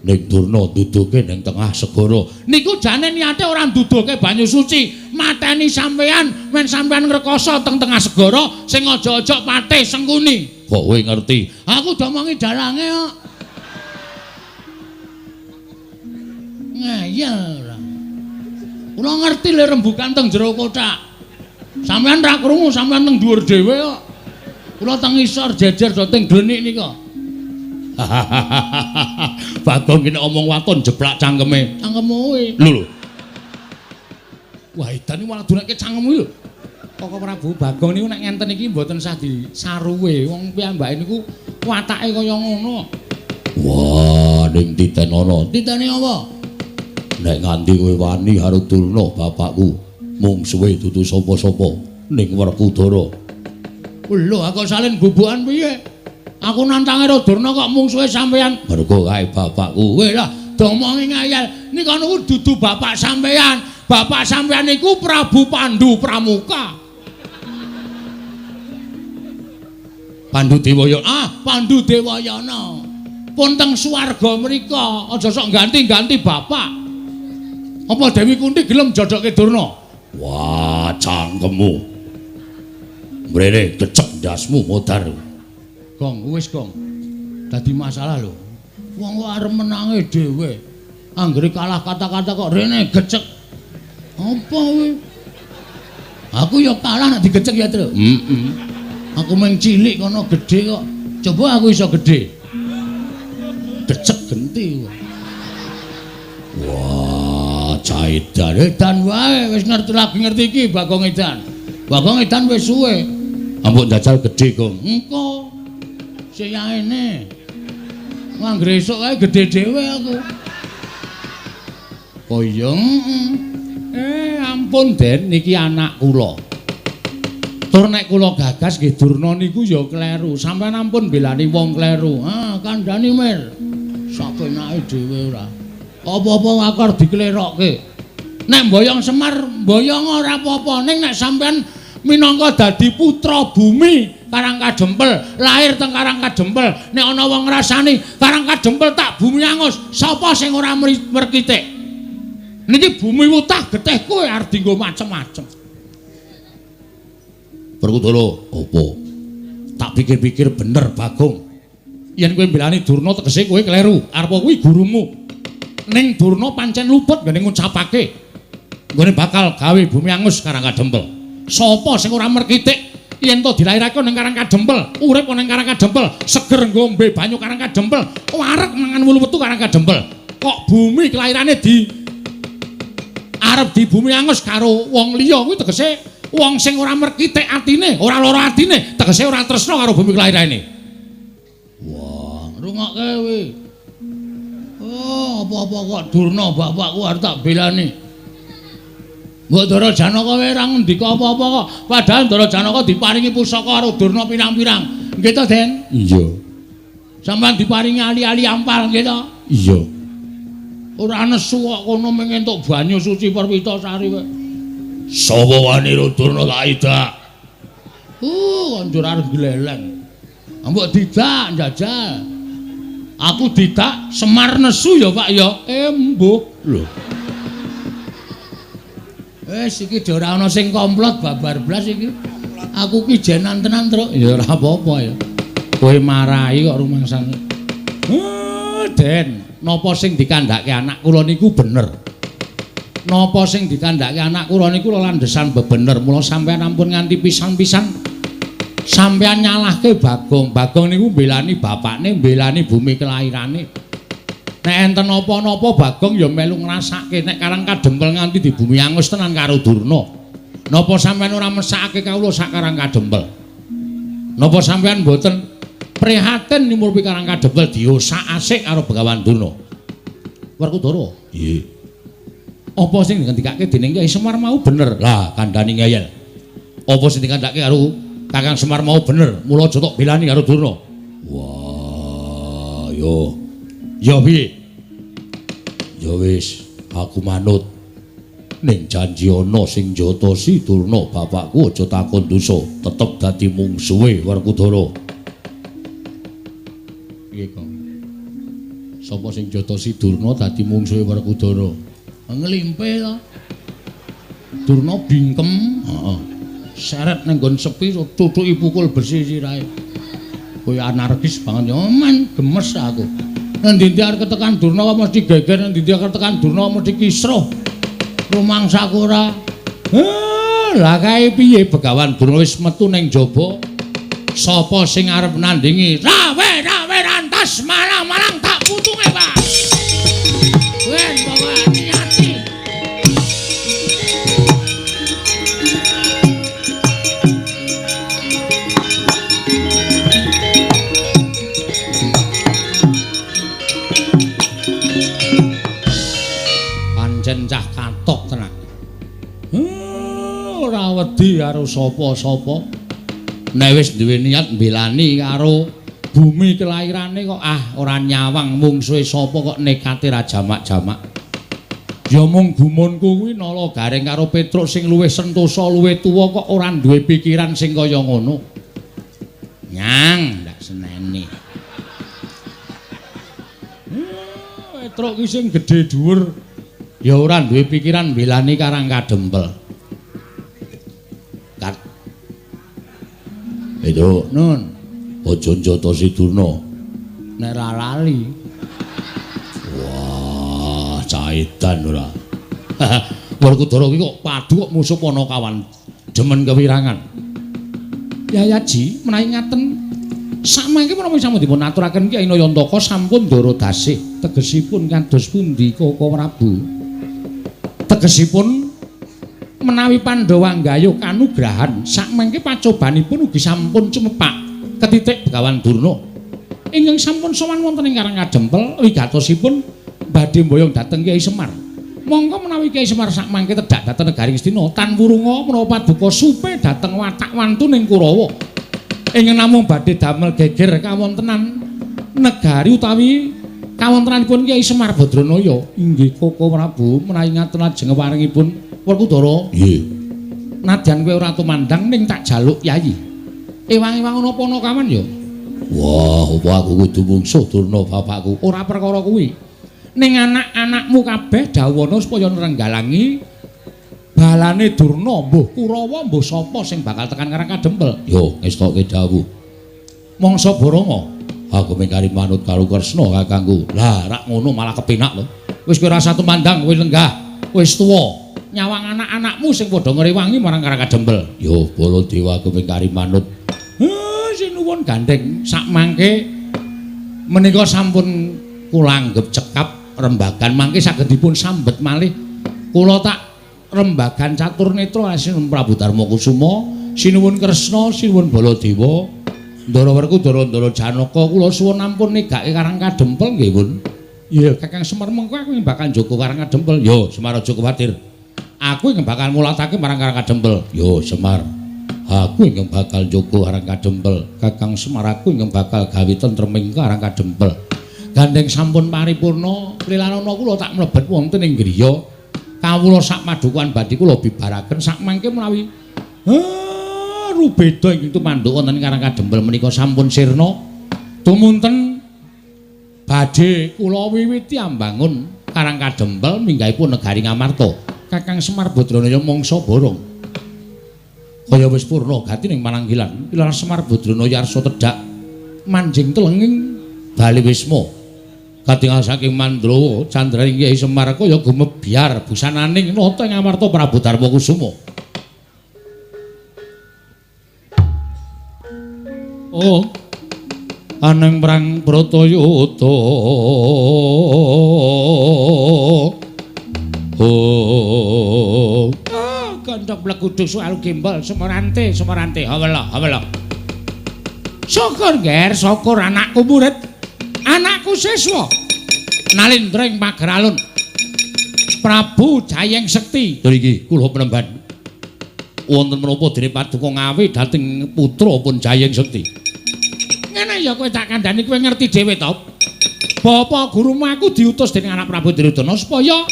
[SPEAKER 1] Ning Durna duduke ning tengah segara. Niku jane niate ora nduduhke banyu suci, mateni sampeyan men sampeyan ngrekoso teng tengah segara sing aja-aja patih Sengkuni. Kok kowe ngerti? Aku domongi dalange kok. Ngeyel ora. Kula ngerti le rembukan teng jero kothak. Sampeyan ra krungu, sampeyan teng dhuwur dhewe kok. Kula teng isor jejer do teng glenik nika. Bagong ki nek omong waton jeblak cangkeme. Cangkemmu kuwi. Lho lho. Wah, edan iki malah dunake cangkemmu lho. Koko Prabu Bagong niku nek ngenten iki mboten sah disaruwe. Wong piyambake niku watake kaya ngono. Wah, ning titenono. Titene apa? Nek nganti kowe wani karo Durna bapakku, mungsuhe dudu sapa-sapa ning Werkudara. Lho, aku salin bubukan piye? Aku nantange karo Durna kok mungsuhe sampean. Mergo kae bapakku. Kowe lah domongi ngayal. Nika niku dudu bapak sampean. Bapak sampean niku Prabu Pandu Pramuka. Pandu Dewayana. Ah, Pandu Dewayana. Pun teng swarga mriko, aja sok ganti-ganti bapak. Apa Dewi Kunti gelem jodohke Durna? Wah, cangkemmu. Mrene kecek ndasmu modar. Gong, wis gong. Dadi masalah lho. Wong kok arep menange dhewe. Anggere kalah kata-kata kok rene gecek. Apa kuwi? Aku ya kalah nek digecek ya, Tru. Heeh. Aku mung cilik kono gedhe kok. Coba aku iso gedhe. Gecek genti. Wah, caidan edan wae wis ngerti lagi ngerti iki Bagong Edan. Bagong Edan wis suwe. Ambok njajal gedhe, Gong. Engko. Sing yaene. Anggere esuk kae gedhe dhewe aku. Oh iya. Ampun Den, niki anak kula. Tur nek kula gagas nggih Durna niku ya kleru. Sampeyan ampun belani wong kleru. Ah, kandhani Mir. Sapenake dhewe ora. Apa-apa aku arep diklerokke. Nek mboyong Semar, mboyong ora apa-apa. Ning nek sampeyan minangka dadi putra bumi Karang Kadempel, lahir teng Karang Kadempel, nek ana wong ngrasani Karang Kadempel tak bumi angus, sapa sing ora merkitik? Niki bumi wutah getih kowe arep dienggo macem-macem. Werkudara, apa? Tak pikir-pikir bener Bagong. Yen kowe mbelani Durna tegese kowe kleru. Arep kuwi gurumu. Ning Durna pancen luput nggone ngucapake nggone bakal gawe bumi angus Karang Kadempel. Sapa sing ora merkitik yen to dilairake ning Karang Kadempel, urip ning Karang Kadempel, seger ngombe banyu Karang Kadempel, wareg mangan wulu wetu Karang Kadempel. Kok bumi kelairane di arep di bumi angus karo wong liya kuwi tegese wong sing ora merkitik atine, ora lara atine, tegese ora tresna karo bumi kelairane. Wah, rungokke kowe. Oh, apa-apa kok Durna bapakku arep tak belani. Mbok Ndara Janaka kowe ora ngendika apa-apa kok. Padahal Ndara Janaka diparingi pusaka karo Durna pirang-pirang. Nggih to, Den? Iya. Sampeyan diparingi ali-ali ampal nggih to? Iya. Ora nesu kok kono mung entuk banyu suci Perwitasari kowe. Sapa wani Durna tak idak? Konjur arep gleleng. Mbok didak njajal. Aku didak Semar nesu ya, Pak ya. Mbuh. Lho. Wis iki ora ana sing komplot babar blas iki. Aku ki jenan tenan, Truk. Ya ora apa-apa ya. Kowe marahi kok rumangsane. Den, napa sing dikandhake anak kula niku bener? Napa sing dikandhake anak kula niku landhesan bebener. Mula sampeyan ampun nganti pisan-pisan sampeyan nyalahke Bagong. Bagong niku mbelani bapakne, mbelani bumi kelairane. Nek enten napa-napa Bagong ya melu ngrasake nek Karang Kadempel nganti di bumi angus tenan karo Durna. Napa sampeyan ora mesakake kawula sak Karang Kadempel? Napa sampeyan mboten prihatin nyumurpi Karang Kadempel diosak-asik karo Begawan Durna? Werkudara. Nggih. Apa sing dikandhakake dening Kyai Semar mau bener? Lah kandhani ngeyel. Apa sing dikandhakake karo Kakang Semar mau bener? Mula aja tok belani karo Durna. Wah, yo. Ya piye? Ya wis, aku manut. Ning janji ana sing njotosi Durna bapakku aja takon dosa, tetep dadi mungsuhe Werkudara. Piye, Kang? Sapa sing njotosi Durna dadi mungsuhe Werkudara? Nglimpe to. Durna bingkem, heeh. Seret ning nggon sepi tutuki pukul besi sirahe. Kowe anarkis banget ya, men gemes aku. Nang ndi arep ketekan Durna kok mesti geger, nang ndi arep ketekan Durna mesti kisruh. Rumangsaku ora. Lah kae piye Begawan Durna wis metu ning jaba. Sapa sing arep nandingi? Rawe-rawe rantas malang-malang tak putunge, Pak. Wen pokoke niati. Pancen cah katok tenan. Ora wedi karo sapa-sapa. Nek wis duwe niat mbelani karo Bumi kelairane kok ah ora nyawang mungsuhe sapa kok nekate ra jamak-jamak. Ya mung gumunku kuwi Nala Gareng karo Petruk sing luwih sentosa luwih tuwa kok ora duwe pikiran sing kaya ngono. Nyang ndak seneni. Petruk ki sing gedhe dhuwur ya ora duwe pikiran mbelani Karang Kadempel. Kat. Itu nun aja njotosi Durna. Nek ra lali. Wah, caitan ora. Werkudara ki kok padu kok musuh Panakawan demen kewirangan. Yayaji menawi ngaten samangke menapa sampun dipun aturaken Kyai Nayantaka sampun ndara dasih tegesipun kados pundi Koko Prabu. Tegesipun menawi Pandhawa nggayuh kanugrahan sakmangke pacobanipun ugi sampun cumepak ketitik Begawan Durna ingkang sampun sowan wonten ing Karang Kadempel wigatosipun badhe mboyong dhateng Kyai Semar. Monggo menawi Kyai Semar sakmangke tedhak dhateng negari Ngastina tan wurunga menawa paduka supe dhateng watak wantuning Kurawa ingkang namung badhe damel geger kawontenan negari utawi kawontenanipun Kyai Semar Badranaya. Inggih Koko Prabu menawi ngaten lajeng waringipun Werkudara. Nggih. Nadyan kowe ora tumandang ning tak jaluk yayi. Ewang-ewang ana Panakawan ya. Wah, apa aku kudu mungsuh Durna bapakku? Ora perkara kuwi. Ning anak-anakmu kabeh dawana supaya nrenggalangi balane Durna, mbuh Kurawa mbuh sapa sing bakal tekan Karang Kadempel. Yo, ngestoke dawuh. Mangsa Baranga, aku mengkari manut karo Kresna kakangku. Lah, rak ngono malah kepenak lho. Wis kowe ora tumandang, kowe lenggah, wis tuwa. Nyawang anak-anakmu sing padha ngrewangi marang Karang Kadempel. Yo, Baladewa aku mengkari manut. Sinuwun gandeng sakmangke menika sampun kula anggep cekap rembagan mangke saged dipun sambet malih. Kula tak rembagan catur netra sinuwun Prabu Darma Kusuma, sinuwun Kresna, sinuwun Baladewa, Ndara Werkudara, Ndara Janaka, kula suwun ampun negake Karang Kadempel nggih pun. Iya, Kakang Semar mengko aku bakal njaga Karang Kadempel. Yo, Semar aja kuwatir. Aku ingkang bakal mulatake marang Karang Kadempel. Yo, Semar. Aku ingkang bakal njaga Karang Kadempel. Kakang Semar aku ingkang bakal gawe tentreming Karang Kadempel. Gandeng sampun paripurna, lilanana kula tak mlebet wonten ing griya. Kawula sak padukuhan badhe kula bibaraken sakmangke menawi rubeda ingkang tumanduk wonten ing Karang Kadempel menika sampun sirna. Tumunten badhe kula wiwiti ambangun Karang Kadempel minggahipun negari Ngamarta. Kakang Semar Badranaya mangsa borong. Kaya wis purna gati ning pananggilan, Pilar Semar Badranaya arsa tedhak manjing telenging bali wisma. Katingal saking Mandrawa candraning Kyai Semar kaya gumebyar busananing nata ing Amarta Prabu Darma Kusuma. Oh, aneng perang Bratayuda. Oh, gandhok bleguduk soal gembol Semarante, Semarante, hawela, hawela. Syukur ger, syukur anakku murid, anakku siswa nalindra ing pager alun Prabu Jayeng Sekti. Nggih, kula penemban. Wonten menapa dene paduka ngawe dhateng putra pun Jayeng Sekti. Ngene ya kowe tak kandhani, kowe ngerti dhewe to. Bapak gurumu aku diutus dening anak Prabu Duryudana supaya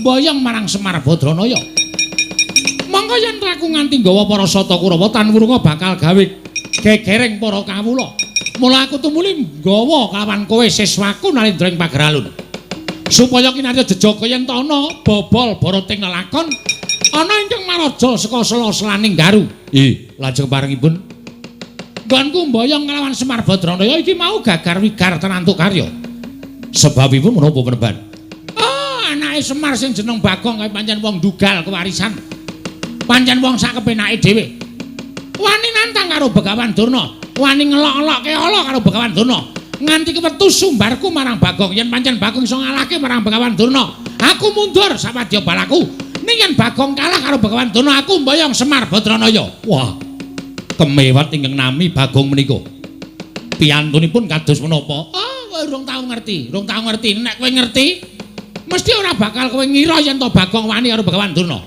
[SPEAKER 1] mboyong marang Semar Badranaya. Monggo yen aku nganti nggawa para sata Kurawa tan wurunga bakal gawe gegereng para kawula. Mula aku tumuli nggawa kawan kowe siswaku nalindra ing pager alun. Supaya kinarya jejaga yen ta ana bobol barating lelakon ana ingkang maraja saka sela-selaning garu. Ih, lajeng parengipun nggonku mboyong nglawan Semar Badranaya iki mau gagar wigar tenantuk karya. Sebabipun menapa penemban? Oh, anake Semar sing jeneng Bagong kae pancen wong dugal kewarisan. Pancen wong sak kepenake dhewe. Wani nantang karo Begawan Durna, wani ngelok-elokke ala karo Begawan Durna. Nganti kewetu sumbarku marang Bagong, yen pancen Bagong iso ngalahke marang Begawan Durna, aku mundur sawadya balaku. Ning yen Bagong kalah karo Begawan Durna, aku mboyong Semar Badranaya. Wah, kemewat ingkang nami Bagong menika. Piyantunipun kados menapa? Oh, kowe urung tau ngerti, urung tau ngerti. Nek kowe ngerti, mesti ora bakal kowe ngira yen to Bagong wani karo Begawan Durna.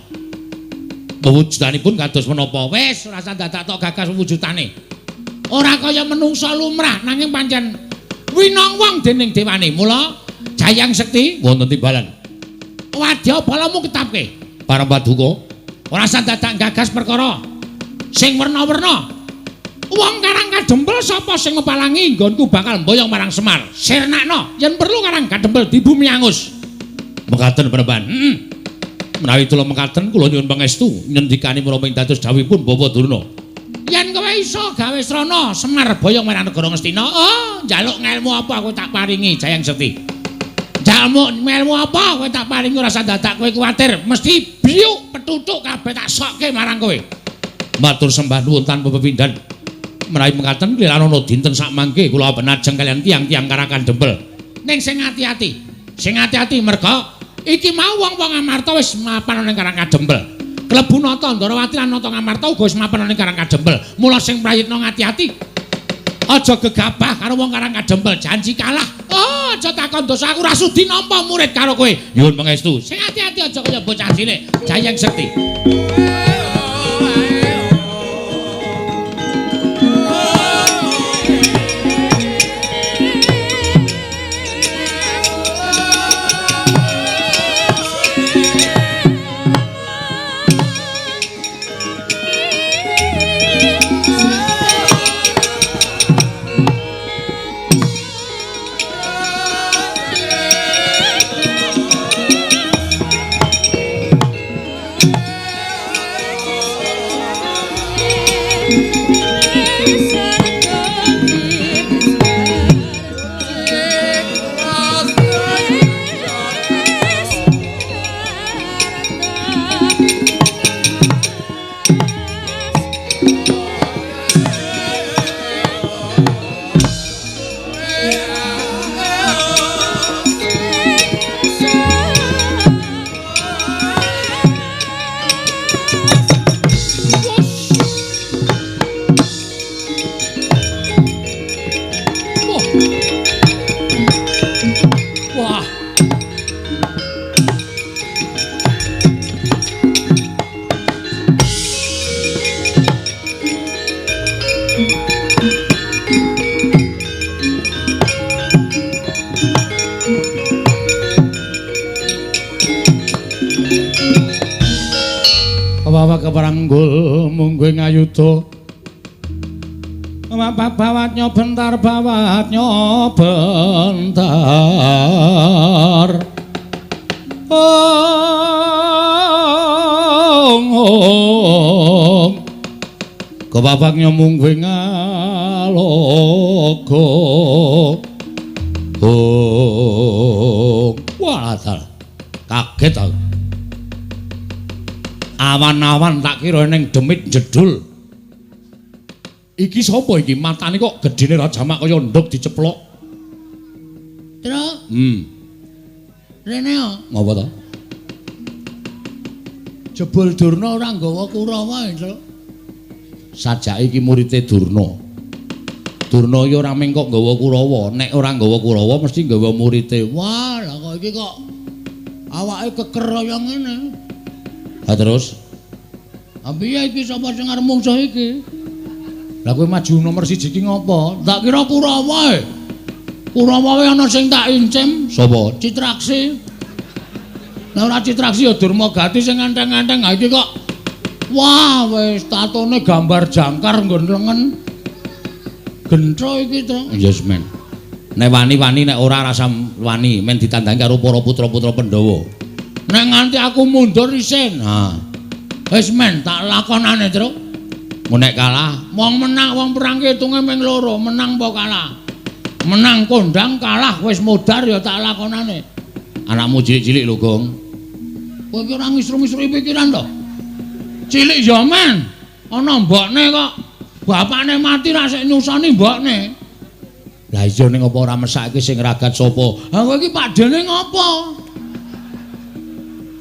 [SPEAKER 1] Pewujudanipun kados menapa? Wis, ora usah dadak tok gagas pewujudane. Ora kaya menungsa lumrah nanging pancen winong wong dening dewane. Mula Jayang Sekti wonten timbalan. Wadya balamu ketapke. Para paduka, ora usah dadak gagas perkara sing werna-werna. Wong Karang Kadempel sapa sing ngepalangi nggonku bakal mboyong marang Semar. Sirnakno yen perlu Karang Kadempel dibumi angus. Mekaten Panembahan. Heeh. Menawi kula mekaten kula nyuwun pangestu ngendikane menapa ing dados dawuhipun Bapak Durna. Yen kowe iso gawe srana Semar boyong marang negara Ngastina, oh njaluk ngelmu apa aku tak paringi Jayang Sekti. Njaluk ngelmu apa kowe tak paringi ora usah dadak kowe kuwatir, mesti biuk petutuk kabeh tak sokke marang kowe. Matur sembah nuwun tanpa pepindhan. Menawi mekaten kliranana dinten sakmangke kula penajeng kaliyan tiyang-tiyang Karang Kadempel. Ning sing ati-ati, sing ati-ati merga iki mau wong-wong Amarta wis mapan ning Karang Kadempel. Klebu Nata Ndrawati lan Nata Ngamarta uga wis mapan ning Karang Kadempel. Mula sing prayitna ati-ati. Aja gegabah karo wong Karang Kadempel, janji kalah. Oh, aja takon dosa aku ora sudi nampa murid karo kowe. Nyuwun pangestu. Sing ati-ati aja kaya bocah cilik. Jayang Sekti. Keparanggul mungguh ngayuda bawatnya bentar bawatnya bentar ong ong kebabaknya mungguh ngalogo ong. Wah, kaget aku. Awan-awan tak kira ning demit jedul. Iki sapa iki? Matane kok gedene ra jamak kaya nduk diceplok.
[SPEAKER 2] Tru. Rene yo.
[SPEAKER 1] Ngopo to?
[SPEAKER 2] Jebul Durna ora nggawa Kurawa, Tru.
[SPEAKER 1] Sajake iki murite Durna. Durna iki ora mung kok nggawa Kurawa, nek ora nggawa Kurawa mesti nggawa murite.
[SPEAKER 2] Wah, lah kok iki kok awake keker kaya ngene.
[SPEAKER 1] Ha terus?
[SPEAKER 2] Ha piye iki sapa sing arep mungsuh iki?
[SPEAKER 1] Lah kowe maju nomor 1 iki ngopo?
[SPEAKER 2] Tak kira Kurawa e. Kurawa wae ana sing tak incim.
[SPEAKER 1] Sapa?
[SPEAKER 2] Citraksi. Lah ora Citraksi ya Durmagati sing enteng-enteng. Ha iki kok wah wis tatone gambar jangkar nggon lengen. Gentro iki to.
[SPEAKER 1] Yes men. Nek wani-wani nek ora rasa wani men ditandangi karo para putra-putra Pandhawa.
[SPEAKER 2] Nek nganti aku mundur isin.
[SPEAKER 1] Ha.
[SPEAKER 2] Wis men tak lakonane, Truk.
[SPEAKER 1] Mun nek kalah,
[SPEAKER 2] wong menang wong perang ki hitunge ming loro, menang apa kalah. Menang kondang, kalah wis modar ya tak lakonane.
[SPEAKER 1] Anakmu cilik-cilik lho, Gong.
[SPEAKER 2] Kowe iki ora ngisru-ngisru pikiran to? Cilik ya men. Ana mbokne kok. Bapakne mati ra sik nyusoni mbokne.
[SPEAKER 1] Lah iya ning apa ora mesake sing ragat sapa?
[SPEAKER 2] Ha kowe iki pakdene ngopo?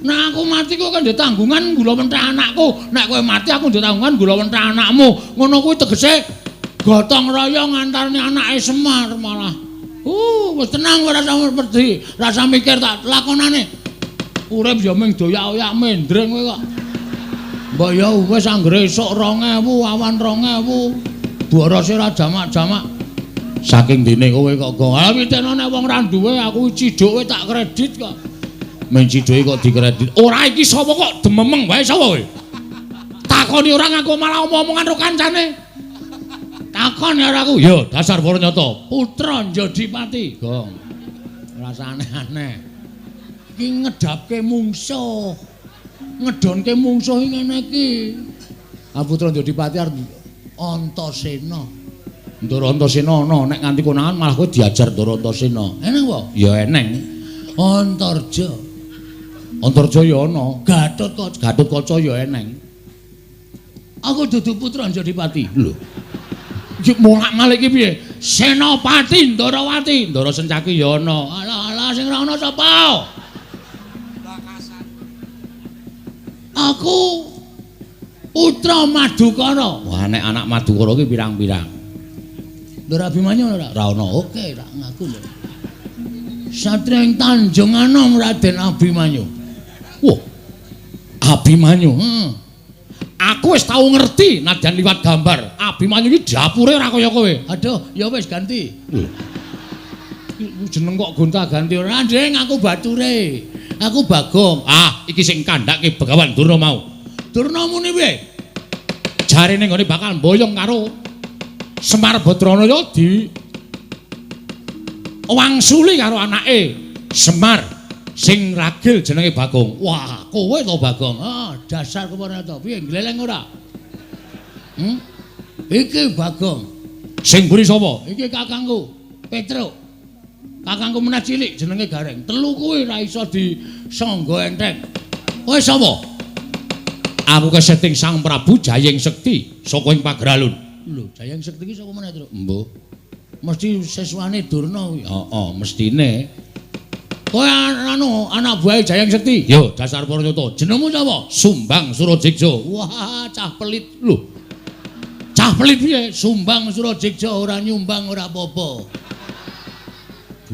[SPEAKER 2] Nek aku mati kowe kan ndek tanggungan gula mentah anakku. Nek kowe mati aku ndek tanggungan gula mentah anakmu. Ngono kuwi tegese gotong royong antarane anake Semar malah. Wis tenang ora usah wedi, rasa mikir tak lakonane. Urip ya mung doyak-oyak mendreng kowe kok. Mbok ya wis anggere esuk 2000, awan 2000.
[SPEAKER 1] borose ora jamak-jamak. Saking dene kowe kok gong. Ah pitene nek wong ra duwe aku cidhuke tak kredit kok. Men cidhuke kok dikredit. Ora iki sapa kok dememeng wae sapa kowe? Takoni ora ngaku malah omong-omongan karo kancane. Takon karo aku. Ya dasar para nyata. Putra Njodipati, Gong. Rasa aneh-aneh. Iki ngedapke mungsuh. Ngedonke mungsuh iki ngene iki. Ah Putra Njodipati arep Antasena. Ndara Antasena ana nek nganti konangan malah kowe diajar Ndara Antasena. Eneng apa? Ya eneng. Antarja. Antarja ya ana. Gatotkaca, Gatotkaca ya eneng. Aku dudu putra Njodipati. Lho. Iki molak-malik iki piye? Senopati Ndarawati, Ndara Sencaki ya ana. Alah alah sing ora ana sapa? Aku putra Madukara. Wah nek anak Madukara iki pirang-pirang. Ndara Abimanyu ora? Ora ana. Oke, tak ngaku lho. Satria ing Tanjung Anom Raden Abimanyu. Wah. Abimanyu. Heeh. Aku wis tau ngerti nadyan liwat gambar. Abimanyu iki dapure ora kaya kowe. Aduh, ya wis ganti. Lho. Jeneng kok gonta-ganti ora, Ndeng, aku bature. Aku Bagong. Ah, iki sing kandhake Begawan Durna mau. Durna muni piye? Jarene nggone bakal mboyong karo Semar Badranaya di wangsuli karo anake Semar sing ragil jenenge Bagong. Wah, kowe to Bagong. Ah, dasar kepana to. Piye gleleng ora? Iki Bagong. Sing mburi sapa? Iki kakangku, Petruk. Kakangku meneh cilik jenenge Gareng. Telu kuwi ora iso disangga enteng. Kowe sapa? Aku keseting Sang Prabu Jayeng Sekti saka ing Pageralun. Lho, Jayeng Sekti iki saka meneh, Truk? Mbuh. Mesti siswane Durna kuwi. Heeh, mestine. Kowe anu anak buahe Jayeng Sekti? Yo, dasar para nyata. Jenengmu sapa? Sumbang Surajeksa. Wah, cah pelit. Lho. Cah pelit piye? Sumbang Surajeksa ora nyumbang ora apa-apa.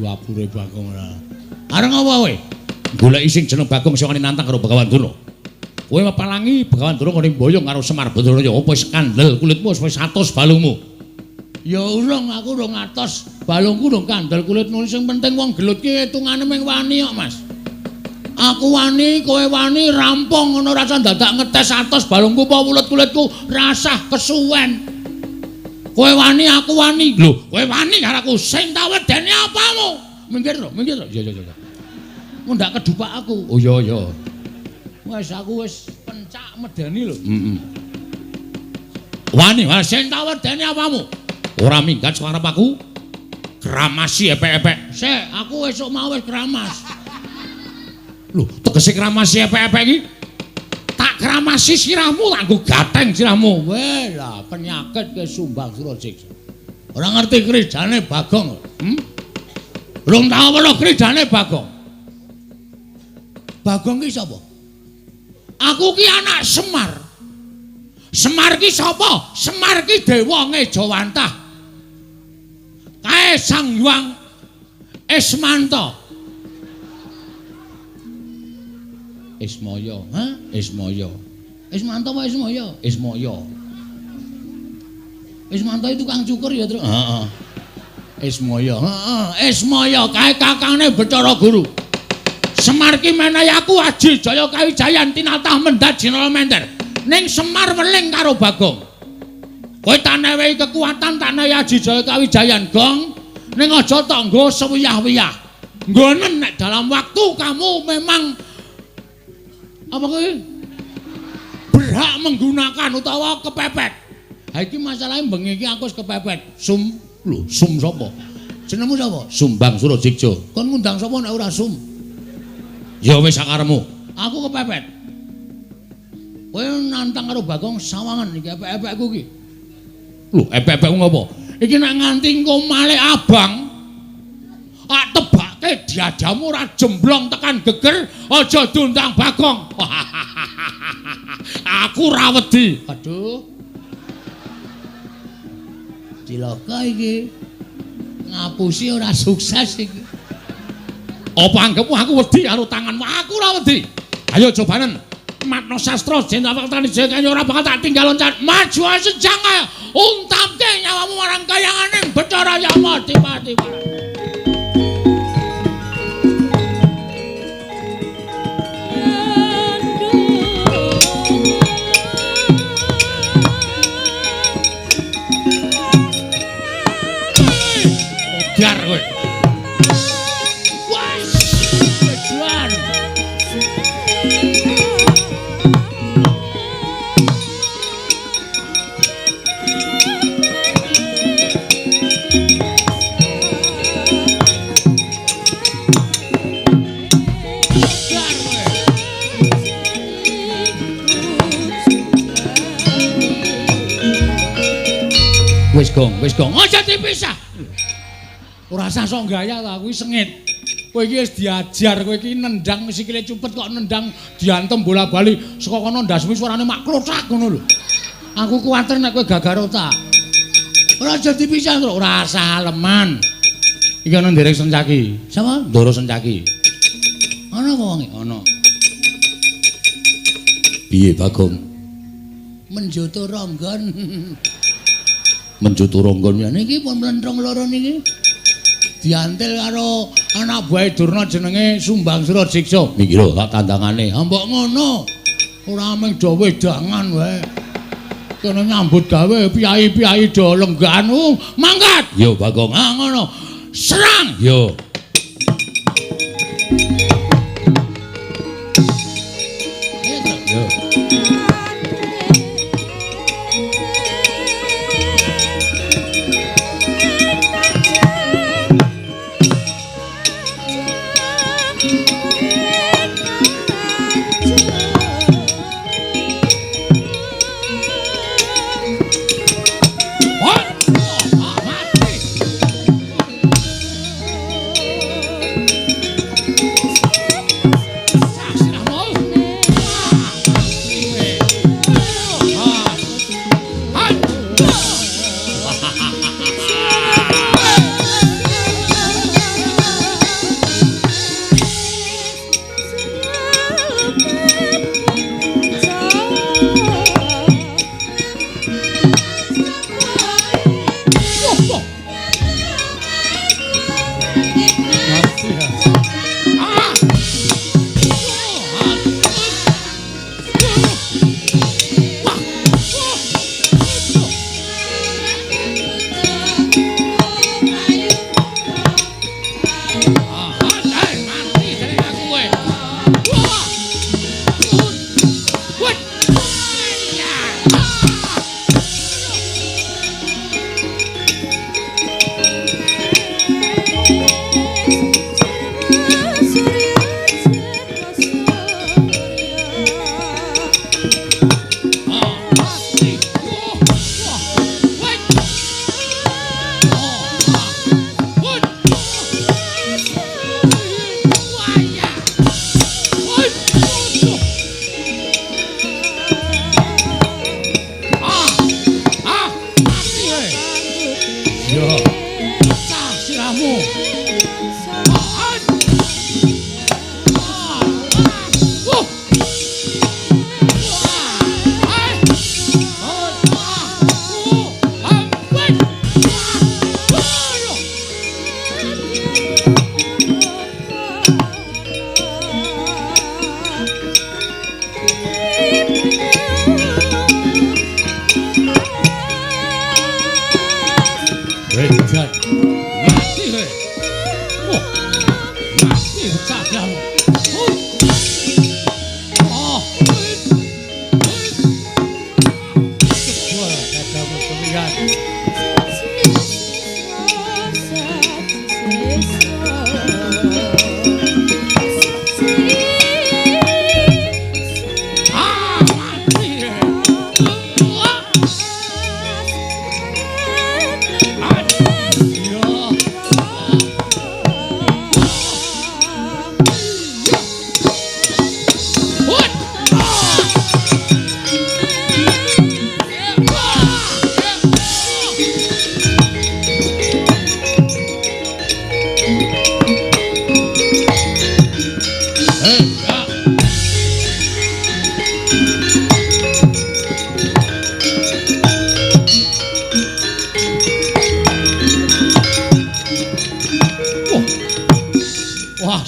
[SPEAKER 1] Dapure Bagong ora. Areng apa kowe? Goleki sing jeneng Bagong sing wani nantang karo Begawan Durna. Kowe mepalangi Begawan Durna ngene mboyong karo Semar Badranaya. Apa wis kandel kulitmu wis 100 balungmu? Ya urung, aku urung atos. Balungku urung kandel kulitmu. Sing penting wong gelut ki hitungane mung wani kok, Mas. Aku wani, kowe wani, rampung ngono rasa dadak ngetes atos balungku apa wulet kulitku rasah kesuwen. Kowe wani, aku wani. Lho, kowe wani karo aku sing tak wedeni apamu? Minggir to, minggir to. Iya, iya, iya. Mundak kedupak aku. Oh iya, iya. Wis aku wis pencak medeni lho. Heeh. Wani, wah sing tak wedeni apamu? Ora minggat saka arep aku. Kramasi epek-epek. Sik, aku esuk mau wis kramas. Lho, tegese kramasi epek-epek iki? Tak kramasi sirahmu, tak nggo gateng sirahmu. Weh lah, penyakit ke Sumbang Surajeksa. Ora ngerti krijane Bagong. Rung tau weruh krijane Bagong. Bagong ki sapa? Aku ki anak Semar. Semar ki sapa? Semar ki dewa ngejawantah. Kae Sang Hyang Ismanta. Ismaya, ha? Ismaya. Ismanta apa Ismaya? Ismaya. Ismanta itu tukang cukur ya, Truk? Heeh. Ismaya, heeh. Ismaya kae kakangne Bathara Guru. Semar ki menehi aku aji jaya kawijayan tinatah mendhat jinala mender. Ning Semar weling karo Bagong. Kowe tak newehi kekuatan, tak newehi aji jaya kawijayan, Gong. Ning aja tok nggo sewiyah-wiyah. Nggonen nek dalam waktu kamu memang apa kuwi? Berhak menggunakan utawa kepepet. Ha iki masalahe bengi iki aku wis kepepet. Sum, lho, sum sapa? Jenengmu sapa? Sumbang Surajeksa. Kon ngundang sapa nek ora sum? Ya wis sakarepmu. Aku kepepet. Kowe nantang karo Bagong sawangan iki epek-epekku iki. Lho, epek-epekku ngopo? Iki nek nganti engko malih abang, tak tebake diadamu ora jemblong tekan geger, aja diundang Bagong. Aku ora wedi. Aduh. Cilaka iki. Ngapusi ora sukses iki. Apa anggepmu aku wedi karo tanganmu? Aku ora wedi. Ayo cobanen. Matno sastra jeneng waktane jaya ora bakal tak tinggal loncat. Maju sejang kaya untapke Mati nyawamu marang kayanganing Bathara Yama Dipati. Modar kowe. Wes, wedan. Modar kowe. Wis gong, aja dipisah. Ora usah sok gaya ta, kuwi sengit. Kowe iki wis diajar, kowe iki nendang sikile cupet kok nendang diantem bola-bali saka kono ndasmu suarane mak klothak ngono lho. Aku kuwatir nek kowe gagar otak. Ora aja dipisah, ora usah aleman. Iki ana nderek Sencaki. Sapa? Ndoro Sencaki. Ana apa wonge? Ana. Piye Bagong? Menjoto ronggon. Menjoto ronggon niki pun mlentrung loro niki. Diantil karo anak buahe Durna jenenge Sumbang Surajiksa. Niki lho tak tandangane. Ha mbok ngono. Ora mung do wedangan wae. Kene nyambut gawe piyai-piyai do lenggahan. Mangkat. Yo Bagong. Ha ngono. Serang. Yo. Yo.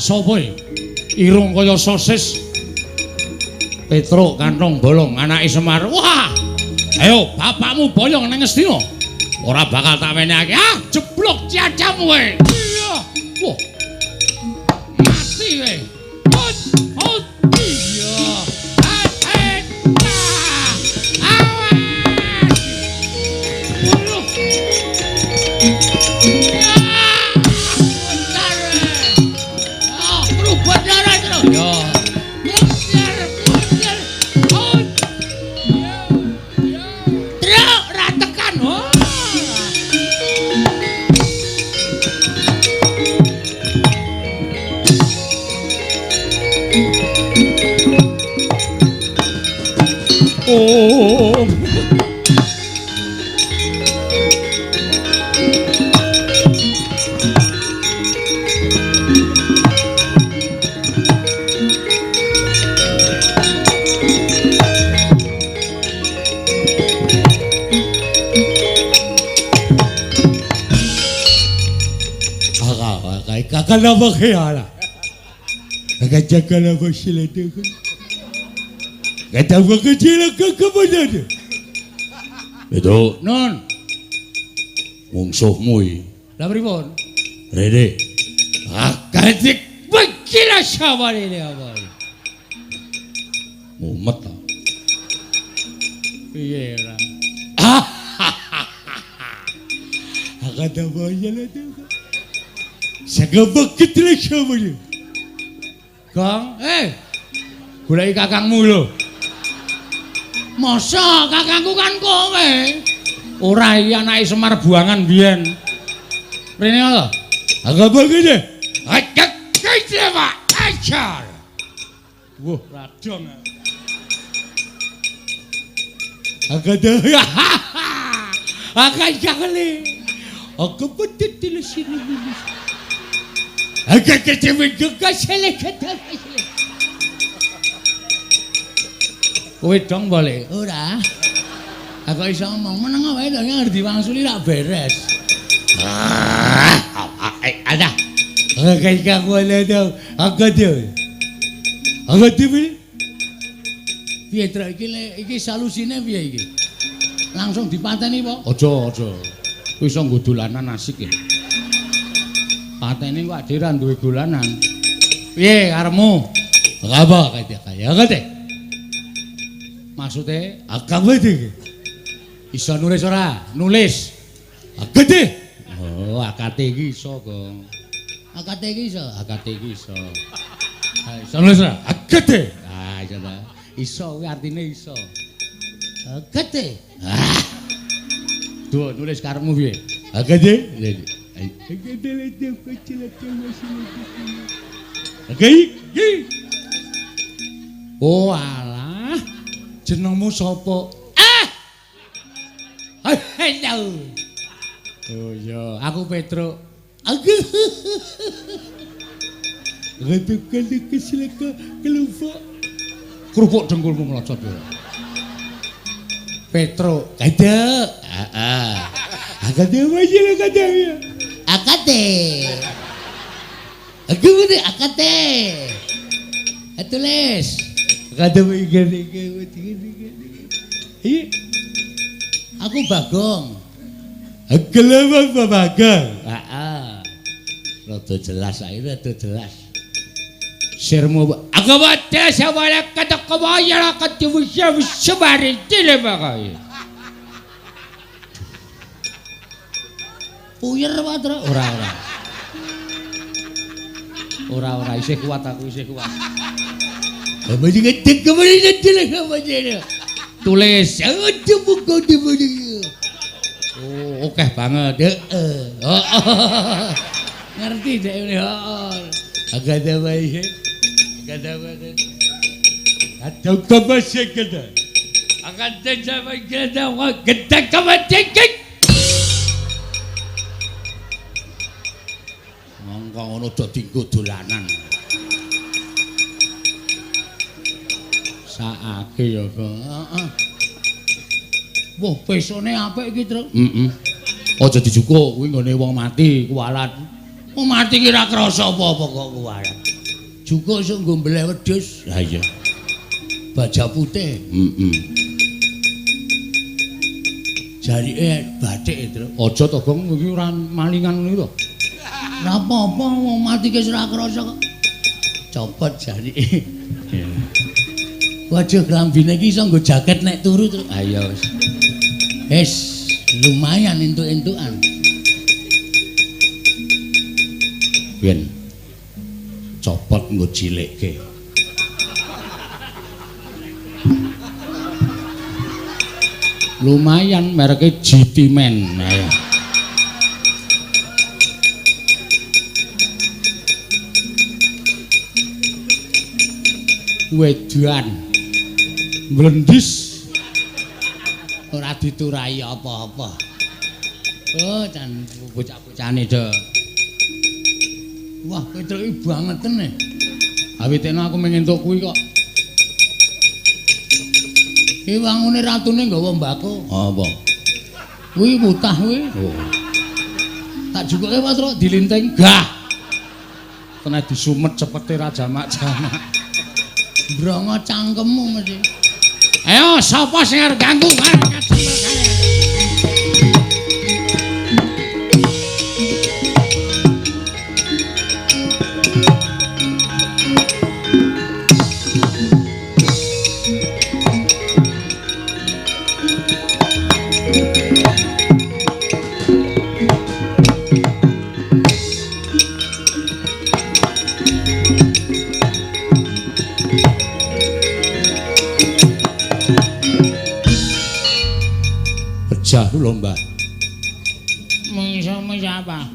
[SPEAKER 1] Sapa iki? Irung kaya sosis. Petruk kantong bolong anake Semar. Wah! Ayo bapakmu boyong nang Ngastina. Ora bakal tak wenehake. Ah, jeblok ciacamu kowe. Iya. Wah. Mati kowe. Hot, hot. Iya. Het, ah. Awas. Waduh. Ah, berubah darah terus. Ya. Mundur, mundur. Hot. Truk ra tekan. Oh. Oh. Itu non mungsuhmu iki.
[SPEAKER 2] Lah pripun?
[SPEAKER 1] Rene. Akadik bekila saware apa. Mumet ta.
[SPEAKER 2] Piye ora? Gong, goleki kakangmu lho. Masa kakangku kan kowe?
[SPEAKER 1] Ora iki anake Semar buangan biyen. Rene lho. Ajar. Wah, radong. Kowe dong boleh?
[SPEAKER 2] Ora. Aku iso ngomong meneng wae to ngerti wangsuli rak beres.
[SPEAKER 1] Ada.
[SPEAKER 2] Piye Truk iki iki solusine piye iki? Langsung dipateni apa?
[SPEAKER 1] Aja, aja. Kuwi iso nggo dolanan asik ya. Pateni kok dhewe ra duwe dolanan. Piye karepmu? Apa kaya kaya. Maksude iso nulis ora? Nulis. Gede. Oh, AKT iki iso, Gong.
[SPEAKER 2] AKT iki iso.
[SPEAKER 1] AKT iki iso. Iso nulis ora? Gede. Ah, iso ta. Iso kuwi artine iso.
[SPEAKER 2] Gede.
[SPEAKER 1] Ah. Duh, nulis karepmu piye? Gede. Oh, alah. Jenengmu sapa?
[SPEAKER 2] Ah. Hello.
[SPEAKER 1] Oh iya, aku Petruk.
[SPEAKER 2] Aku.
[SPEAKER 1] Kerupuk dengkulmu mlocot ya. Petruk,
[SPEAKER 2] Kadek.
[SPEAKER 1] Heeh.
[SPEAKER 2] Akate. Aku ngene akate. Tulis. Aku Bagong.
[SPEAKER 1] Heeh. Rada jelas ae, rada jelas. Sirmu aku wae sawala katakawaya katiwusya sebari tilebakae.
[SPEAKER 2] Puyer wae, Truk.
[SPEAKER 1] Ora ora. Ora ora isih kuat aku isih kuat. Tulis. Oh, akeh banget.
[SPEAKER 2] Heeh. Ngerti dek ngene, heeh.
[SPEAKER 1] Mongko ngono do dinggo dolanan. Saake ya, Bang.
[SPEAKER 2] Heeh. Wah, pesone apik iki, Truk.
[SPEAKER 1] Heeh. Aja dijukuk kuwi nggone wong mati, kuwalat.
[SPEAKER 2] Wong mati ki ora krasa apa-apa kok kuwalat.
[SPEAKER 1] Jukuk sok nggo mbeleh wedhus. Ha iya. Baja putih. Heeh. Jarike bathik, Truk. Aja to, Gong, iki ora malingan ngono to. Ora apa-apa, wong mati ki ora krasa kok. Copot jarike. Waduh, klambine iki iso nggo jaket nek turu, Truk. Ha iya wis. Wis, lumayan entuk-entukan. Yen copot nggo cilikke. Lumayan mereke GT Man. Ayo. Wedan mlendis ora diturai apa-apa. Oh, jan bocah-bocahane do. Wah, petruk iki bangeten e. Awitene aku mung entuk kuwi kok. Iki wangune ratune nggawa mbako. Apa? Kuwi mutah kuwi. Oh. Tak jukuke wae, Truk, dilinting. Gah. Kena disumet cepete ra jamak-jamak. Mbrongo cangkemmu mesti. Ayo, sapa sing arep ganggu? Pejah kula, Mbah.
[SPEAKER 2] Mungsuhmu sapa?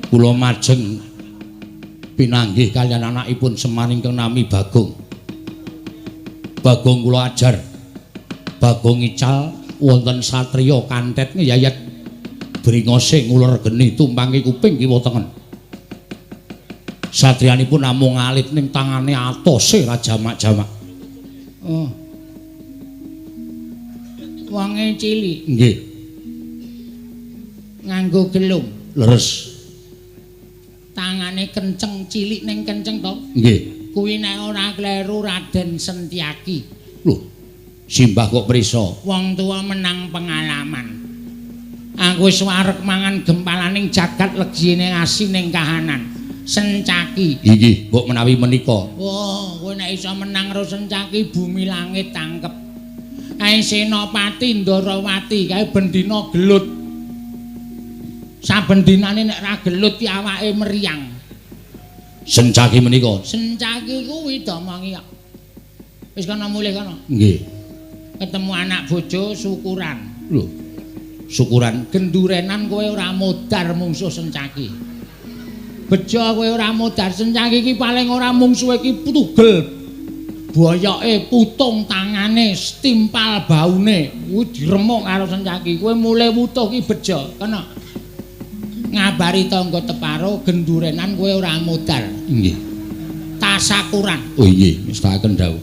[SPEAKER 1] Kula majeng pinanggih kaliyan anakipun Semar ingkang nami Bagong. Bagong kula ajar. Bagong ical wonten satriya kantet ngeyayat bringose nguler geni tumpangi kuping kiwa tengen. Satriyanipun namung alit ning tangane atose ra jamak-jamak.
[SPEAKER 2] Oh. Wonge cilik.
[SPEAKER 1] Nggih.
[SPEAKER 2] Nganggo gelung.
[SPEAKER 1] Leres.
[SPEAKER 2] Tangane kenceng, cilik ning kenceng to?
[SPEAKER 1] Nggih.
[SPEAKER 2] Kuwi nek ora kleru Raden Sentiaki.
[SPEAKER 1] Lho, simbah kok prisa?
[SPEAKER 2] Wong tuwa menang pengalaman. Aku wis wareg mangan gempalaning jagat legine asining kahanan. Sencaki.
[SPEAKER 1] Inggih, mbok menawi menika.
[SPEAKER 2] Wah, kowe nek iso menang karo Sencaki bumi langit tangkep. Kae Senopati Ndarawati kae bendina gelut. Saben dinane nek ra gelut ki awake meriang.
[SPEAKER 1] Sencaki menika.
[SPEAKER 2] Sencaki kuwi domongi kok. Wis kono mulih kono.
[SPEAKER 1] Nggih.
[SPEAKER 2] Ketemu anak bojo syukuran.
[SPEAKER 1] Lho. Syukuran
[SPEAKER 2] gendurenan kowe ora modar mungsuh Sencaki. Bejo kowe ora modar Sencaki iki paling ora mungsuhe iki tugel. Boyoke putung tangane, stimpal baune, kuwi diremuk karo Sencaki. Kowe mulih wutuh ki bejo, kena. Ngabari tangga teparo gendurenan kowe ora modar.
[SPEAKER 1] Nggih.
[SPEAKER 2] Tasakuran.
[SPEAKER 1] Oh nggih, mestakaken dawuh.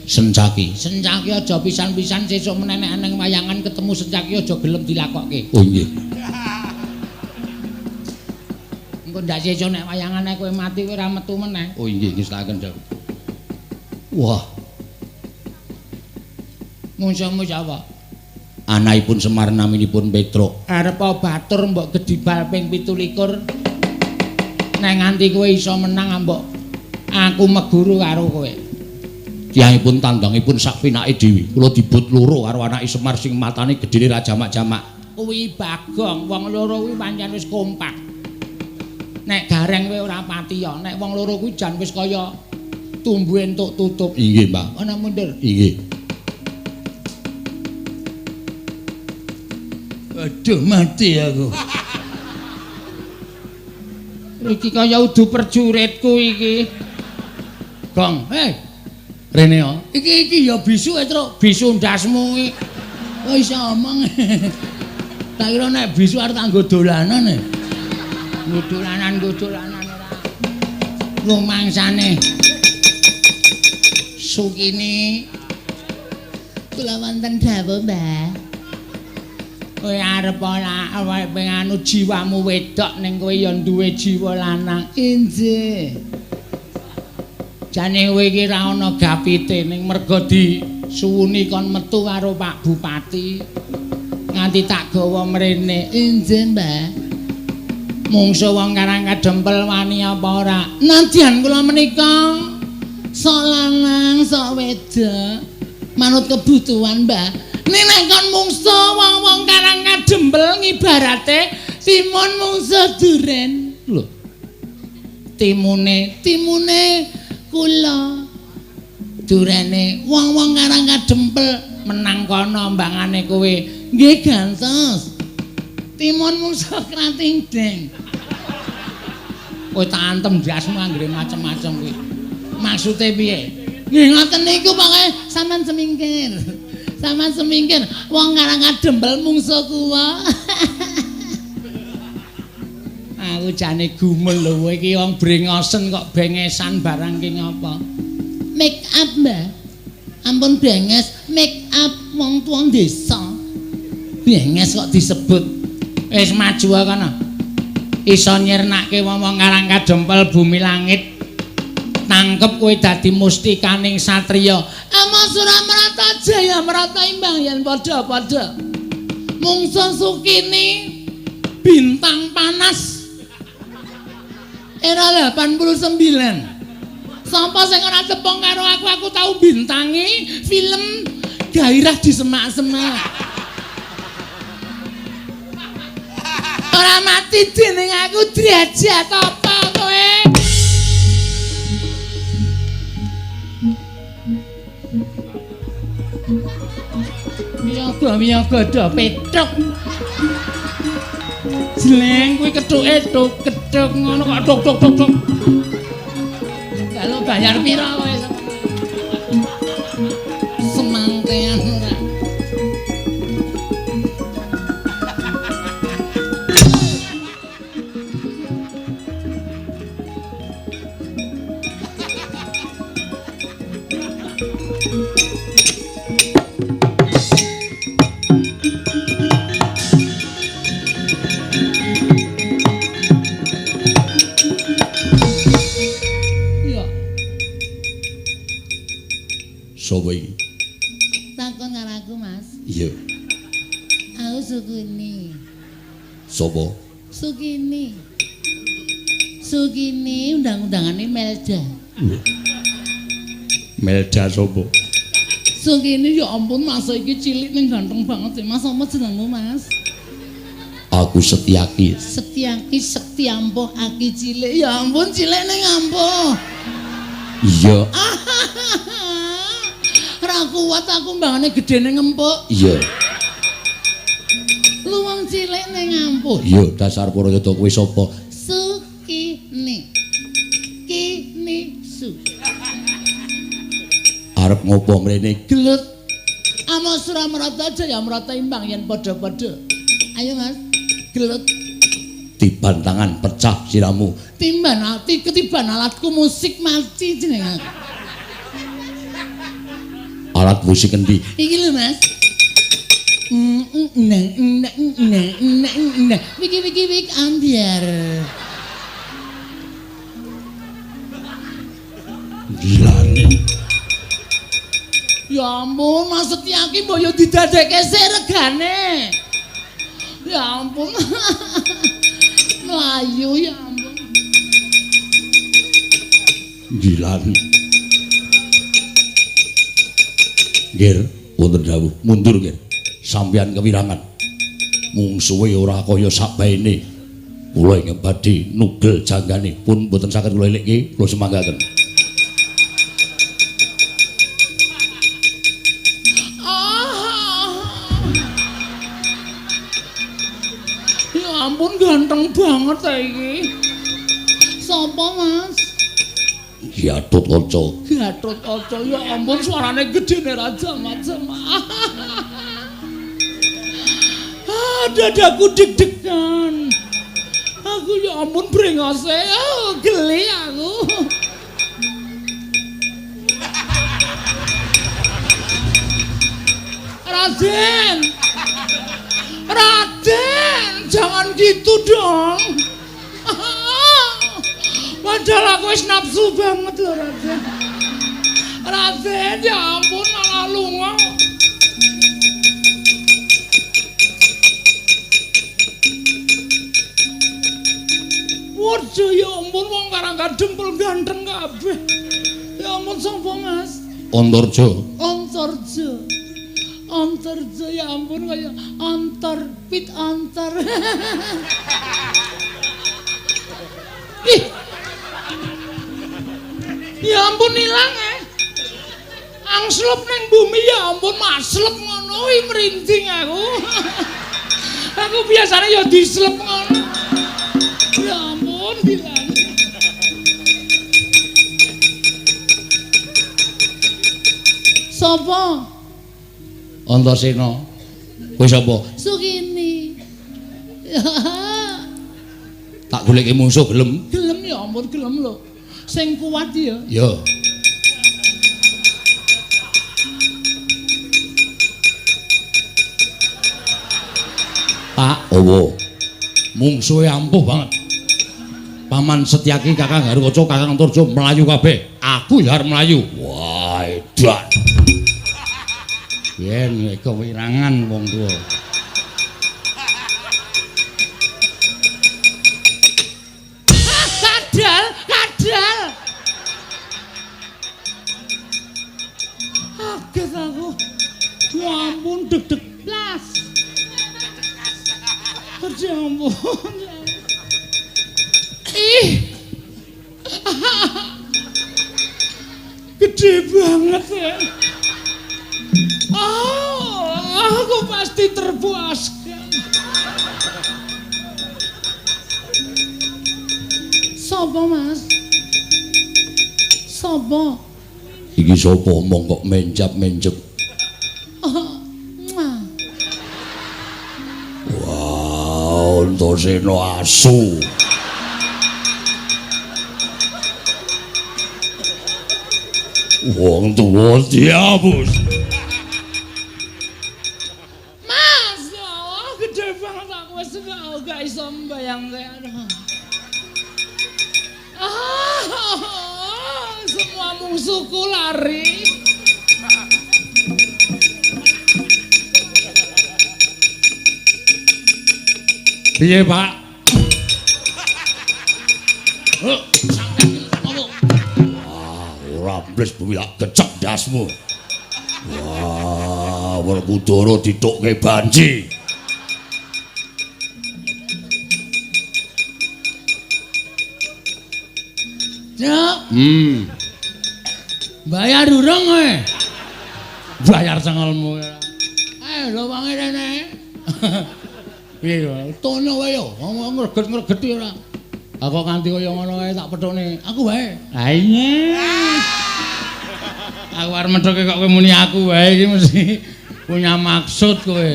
[SPEAKER 1] Sencaki.
[SPEAKER 2] Sencaki aja pisan-pisan sesuk menenek nang wayangan ketemu Sencaki aja gelem dilakokke.
[SPEAKER 1] Oh nggih.
[SPEAKER 2] Engko ndak sesuk nek wayangane kowe mati kowe ora metu meneh.
[SPEAKER 1] Oh nggih, ngestakaken dawuh. Wah.
[SPEAKER 2] Mungsuhmu sapa?
[SPEAKER 1] Anakipun Semar naminipun Petruk.
[SPEAKER 2] Arep batur mbok gedibal ping 27. Nek nganti kowe iso menang mbok aku meguru karo kowe.
[SPEAKER 1] Tiyangipun tandangipun sak pinake dhewe. Kula dibut loro karo anake Semar sing matane gedene ra jamak-jamak.
[SPEAKER 2] Kuwi Bagong, wong loro kuwi pancen wis kompak. Nek gareng kowe ora patiya, nek wong loro kuwi jan wis kaya tumbuh entuk tutup.
[SPEAKER 1] Inggih, Mbah.
[SPEAKER 2] Ana mundur.
[SPEAKER 1] Inggih.
[SPEAKER 2] Aduh, mati aku. Iki kaya udu perjuritku iki. Gong, hei. Rene yo. Iki iki ya bisu e, Truk. Bisu ndasmu iki. Oh iso omong. Tak kira nek bisu arep tak nggo dolanan e. Nggo dolanan ora. Rumangsane. Sukini.
[SPEAKER 4] Kula wonten dawuh, Mbah.
[SPEAKER 2] Kowe arep ora awake anu jiwamu wedok ning kowe ya duwe jiwa lanang. Injih. Jane kowe iki ra ana gapite ning merga disuwuni kon metu karo Pak Bupati. Nganti tak gawa mrene. Injih, Mbah. Mungsuh wong Karang Kadempel wani apa ora? Nadyan kula menika sok lanang, sok wedok, manut kebutuhan, Mbah. Nek kon mungsuh wong-wong Karang Kadempel ngibarate timun mungsuh duren. Lho. Timune, timune kula. Durene wong-wong Karang Kadempel menang kono mbangane kowe. Nggih gantos. Timun mungsuh krating deng. Kowe tak antem ndasmu anggere macem-macem kuwi. Maksude piye? Nggih ngoten niku pokoke sampean semingkir. Sampean semingkir wong Karang Kadempel mungsuh kuwa. Aku jane gumel lho kowe iki wong brengosen kok bengesan barang ki ngapa? Make up, Mbah. Ampun benges, make up wong tuwa desa. Benges kok disebut. Wis maju kono. Iso nyirnake wong-wong Karang Kadempel bumi langit. Tangkep kowe dadi mustikaning satriya. Ama Suramrata Jaya Mrata imbang yen padha-padha. Mungsuh Sukini bintang panas. Era 89. Sapa sing ora tepung karo aku, aku tau bintangi film Gairah di Semak-semak. Ora mati dening aku derajat apa kowe? Miyaga-miyaga do petruk. Jleng kuwi kethuke tuk kethuk ngono kok tuk tuk tuk tuk. Kalau bayar pira kowe? Semangtean ora.
[SPEAKER 1] Sapa iki?
[SPEAKER 2] Takon karo aku, Mas.
[SPEAKER 1] Iya.
[SPEAKER 2] Aku Sukini.
[SPEAKER 1] Sapa?
[SPEAKER 2] Sukini. Sukini undang-undangane Melda.
[SPEAKER 1] Melda sapa?
[SPEAKER 2] Sukini ya ampun Mas iki cilik ning ganteng banget sih. Mas apa jenengmu, Mas?
[SPEAKER 1] Aku Setyaki.
[SPEAKER 2] Setyaki sekti ampuh aki cilik. Ya ampun cilik ning ampuh.
[SPEAKER 1] Iya.
[SPEAKER 2] Ora kuat aku mbangane gedene ngempuk.
[SPEAKER 1] Iya.
[SPEAKER 2] Lu wong cilik ning ampuh.
[SPEAKER 1] Iya, dasar Purayada kowe sapa?
[SPEAKER 2] Sukini. Kini su.
[SPEAKER 1] Arep ngopo mrene?
[SPEAKER 2] Gelut. Ama Suramrata Jaya Mrata imbang yen padha-padha. Ayo Mas, gelut.
[SPEAKER 1] Tiban tangan pecah siramu.
[SPEAKER 2] Timban ati ketiban alatku musik mati jeneng aku.
[SPEAKER 1] Alat musik endi?
[SPEAKER 2] Iki lho, Mas. Wiki wiki wik ambiar.
[SPEAKER 1] Gilane.
[SPEAKER 2] Ya ampun, Mas Setyaki mbok yo didadekke sik regane. Ya ampun. Mlayu ya ampun.
[SPEAKER 1] Gilane. Nggir, wonten dawuh, mundur nggir. Sampeyan kewirangan. Mungsuhe ora kaya sakbaene. Kula ingkang badhe nugel janggane pun mboten saged kula elikke, kula semanggaken.
[SPEAKER 2] Ya ampun ganteng banget ta iki. Sapa, Mas?
[SPEAKER 1] Gatot Kaca.
[SPEAKER 2] Gatot Kaca, ya ampun suarane gedene raja macam. Ah, dadaku deg-degan. Aku ya ampun brengose, oh, geli aku. Raden. Raden, jangan gitu dong. Padahal aku wis nafsu banget loh, Raden. Raden, ya ampun malah lunga. Waduh, ya ampun wong karang kadempel ganteng kabeh. Ya ampun sapa, Mas?
[SPEAKER 1] Antarja.
[SPEAKER 2] Antarja. Antarja ya ampun kaya antar pit antar. Ih. Ya ampun ilang eh. Angslup ning bumi ya ampun maslep ngono kuwi merinding aku. Aku biasanya ya dislep ngono. Ya ampun ilang. Sopo?
[SPEAKER 1] Antasena. Kowe sapa?
[SPEAKER 2] Sukini.
[SPEAKER 1] Tak goleki mungsuh gelem?
[SPEAKER 2] Gelem ya ampun gelem lho. Sing kuat ya.
[SPEAKER 1] Ya. Pak Owo. Mungsuhe ampuh banget. Paman Setyaki, Kakang Garukaca, Kakang Antarja mlayu kabeh. Aku ya arep mlayu. Wah, edan. Yen kewirangan wong tuwa.
[SPEAKER 2] Kadal, kadal. Kaget aku. Ya ampun deg-deg blas. Ya ampun. Ih. Gede banget ya. Oh, aku pasti terpuaskan. Sopo, Mas? Sopo?
[SPEAKER 1] Iki sapa omong kok menjap-menjep?
[SPEAKER 2] Oh, muah.
[SPEAKER 1] Wah, Antasena asu. Wong tuwa diapus.
[SPEAKER 2] Mas, ya Allah, gede banget aku wis gak iso mbayangke. Ah, semua musuhku lari.
[SPEAKER 1] Piye, Pak? Wah, ora bles bumi tak gecek ndasmu. Wah, Werkudara ditukke banci.
[SPEAKER 2] Cuk. Bayar durung kowe?
[SPEAKER 1] Bayar cengelmu.
[SPEAKER 2] Lho wonge rene.
[SPEAKER 1] Piye yo? Tono wae yo, ngomong ngreget-ngregeti ora. Aku kanthi kaya ngono wae tak pethukne. Aku wae. Ha iya. Aku arep methuke kok kowe muni aku wae iki mesti punya maksud kowe.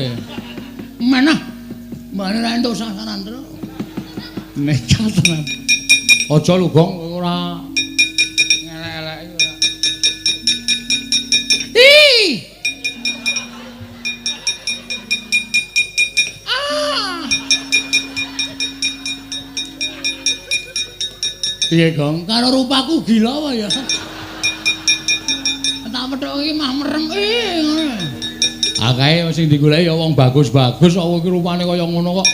[SPEAKER 1] Mana? Mbane ra entuk sasaran terus. Nekat tenan. Aja lho, Gong, kowe ora ngelek-eleki ora.
[SPEAKER 2] Ih. Ah.
[SPEAKER 1] Piye, Gong?
[SPEAKER 2] Karo rupaku gila apa ya? Tak methuke iki mah merem ngono.
[SPEAKER 1] Akae sing digoleki ya wong bagus-bagus kok iki rupane kaya ngono kok.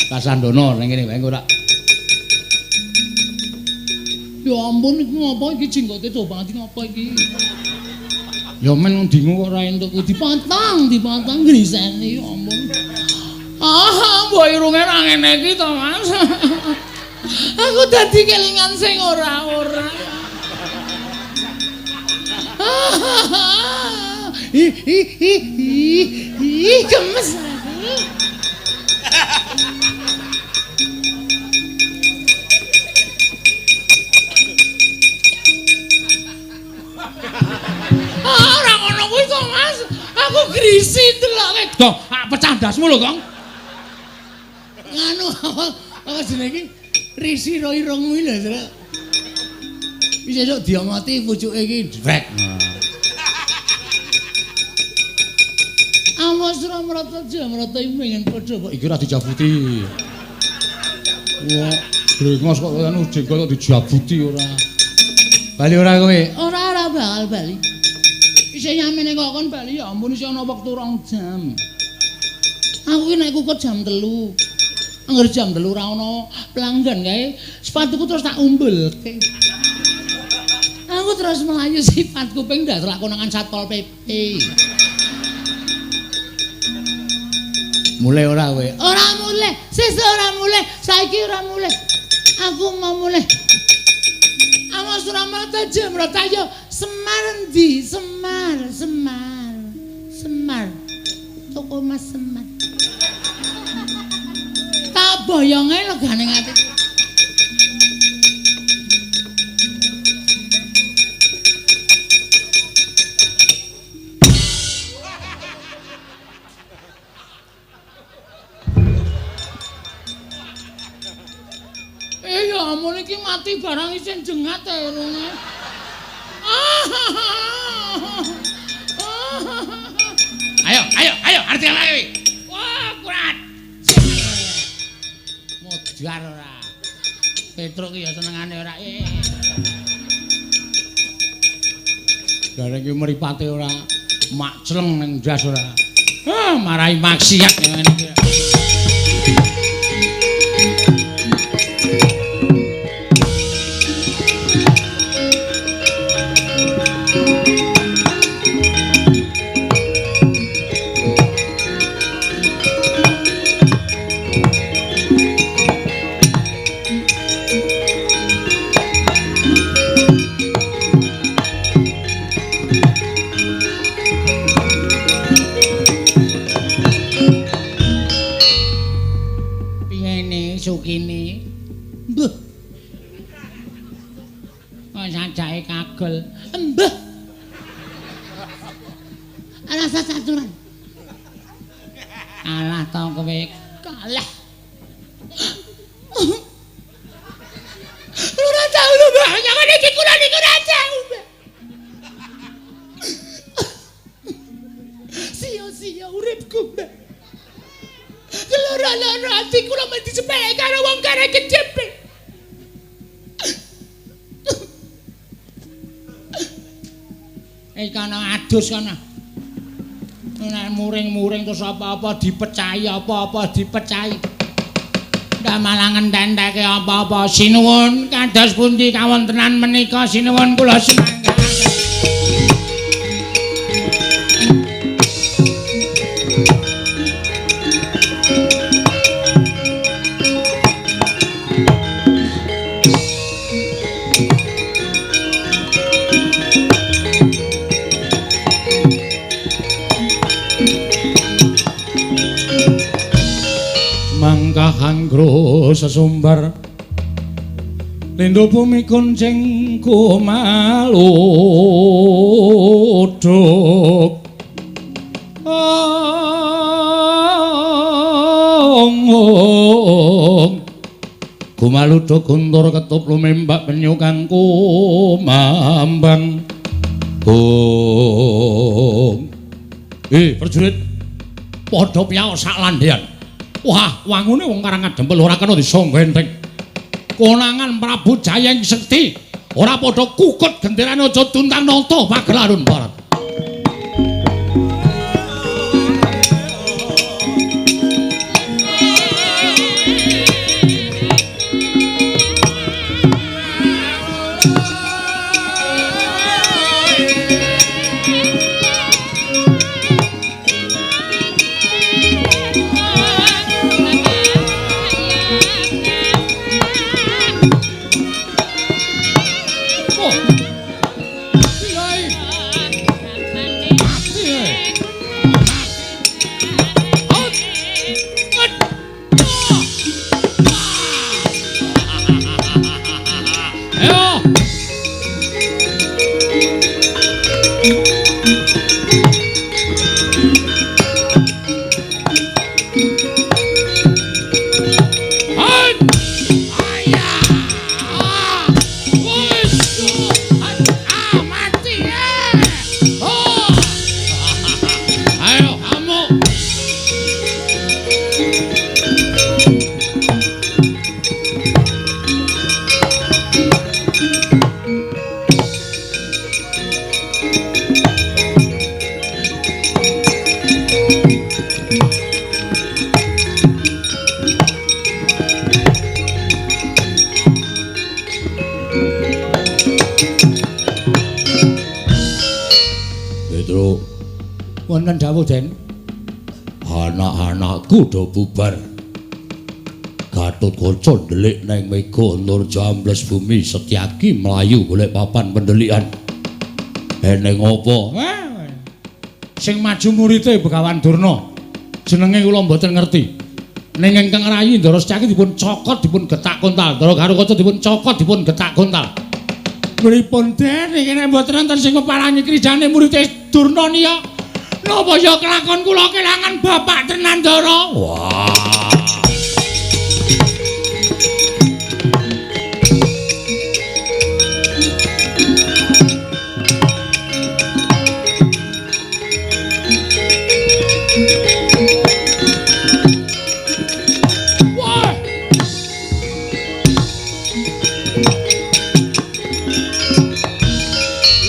[SPEAKER 1] Kasandono ning kene wae ora.
[SPEAKER 2] Ya ampun iku ngopo iki jenggote do banget ngopo iki?
[SPEAKER 1] Ya men dingu kok ora entuk
[SPEAKER 2] dipotong, dipotong griseni ya ampun. Ah, mbok irunge ra ngene iki to, Mas. Aku dadi kelingan sing ora-ora. Ih ih ih ih gemes aku. Ah, ora ngono kuwi to, Mas. Aku grisi deloke.
[SPEAKER 1] Gong, pecah ndasmu lho, Gong.
[SPEAKER 2] Nganu apa jenenge iki? Risi ro irung kuwi lho, Truk. Wis esuk diomoti pucuke iki, jrek. Awas Ramrata Jamrata iki pengen padha kok
[SPEAKER 1] iki ora dijabuti. Wah, brengos kok anu jenggot kok dijabuti ora. Bali ora kowe?
[SPEAKER 2] Ora, ora bakal bali. Isih nyamene kok kon bali ya ampun isih ana wektu 2 jam. Aku ki nek kukut jam 3. Angger jam 3 ora ana pelanggan kae, sepatuku terus tak umbulke. Aku terus melayu sifat kuping ndak lakonangan Satpol PP.
[SPEAKER 1] Mulai ora kowe?
[SPEAKER 2] Ora mulai, sesuk ora mulai, saiki ora mulai. Aku mau mulai. Awas Ramrata Jamrata yo Semar endi? Semar, Semar. Semar. Toko Mas Semar. Tak boyonge legane ati. Ya ampun iki mati barang isih jengat irunge.
[SPEAKER 1] Ayo, ayo, ayo, arti ayo. Wah, kurat. Modar ora. Petruk ki ya senengane ora. Gareng ki mripate ora makcleng ning ndas ora. Ah, marai maksiat ngene iki. Sukine mbuh kok sajake kagel
[SPEAKER 2] embuh rasa caturan
[SPEAKER 1] kalah to kowe
[SPEAKER 2] kalah ora tau lho mbah nyangane iki kula niku ora tau mbah sia-sia uripku mbah. Loro-loro ati kula mesti disepelek karo wong kare kejepit.
[SPEAKER 1] Eh kana adus kana. Nek muring-muring terus apa-apa dipecahi, apa-apa dipecahi. Ndak malah ngenteneke apa-apa. Sinuwun kados pundi kawontenan menika sinuwun kula sumangga. Mangkahangro sesumbar lindo bumi kuncing kumaluduk ong kumaluduk guntur ketup lumembak penyu kang kumambang. Ong prajurit padha piyaos sak landhean. Wah, wangune wong Karang Adempel ora kena disangga enteng. Konangan Prabu Jayeng Sekti ora padha kukut genderane aja tuntang nata pagelarun barat. Wonten dawuh, Den. Anak-anakku do bubar. Gatotkaca ndelik neng mega Antarja ambles bumi, Setyaki mlayu golek papan pendelikan. Eneng apa? Sing maju murite Begawan Durna. Jenenge kula mboten ngerti. Ning ingkang rayi Ndara Setyaki dipun cokot dipun getak kontal. Ndara Garukaca dipun cokot dipun getak kontal. Pripun Den iki nek mboten wonten sing ngeparangi krijane murite Durna niya? Napa ya kelakon kula kelangan bapak tenan Ndara? Wah.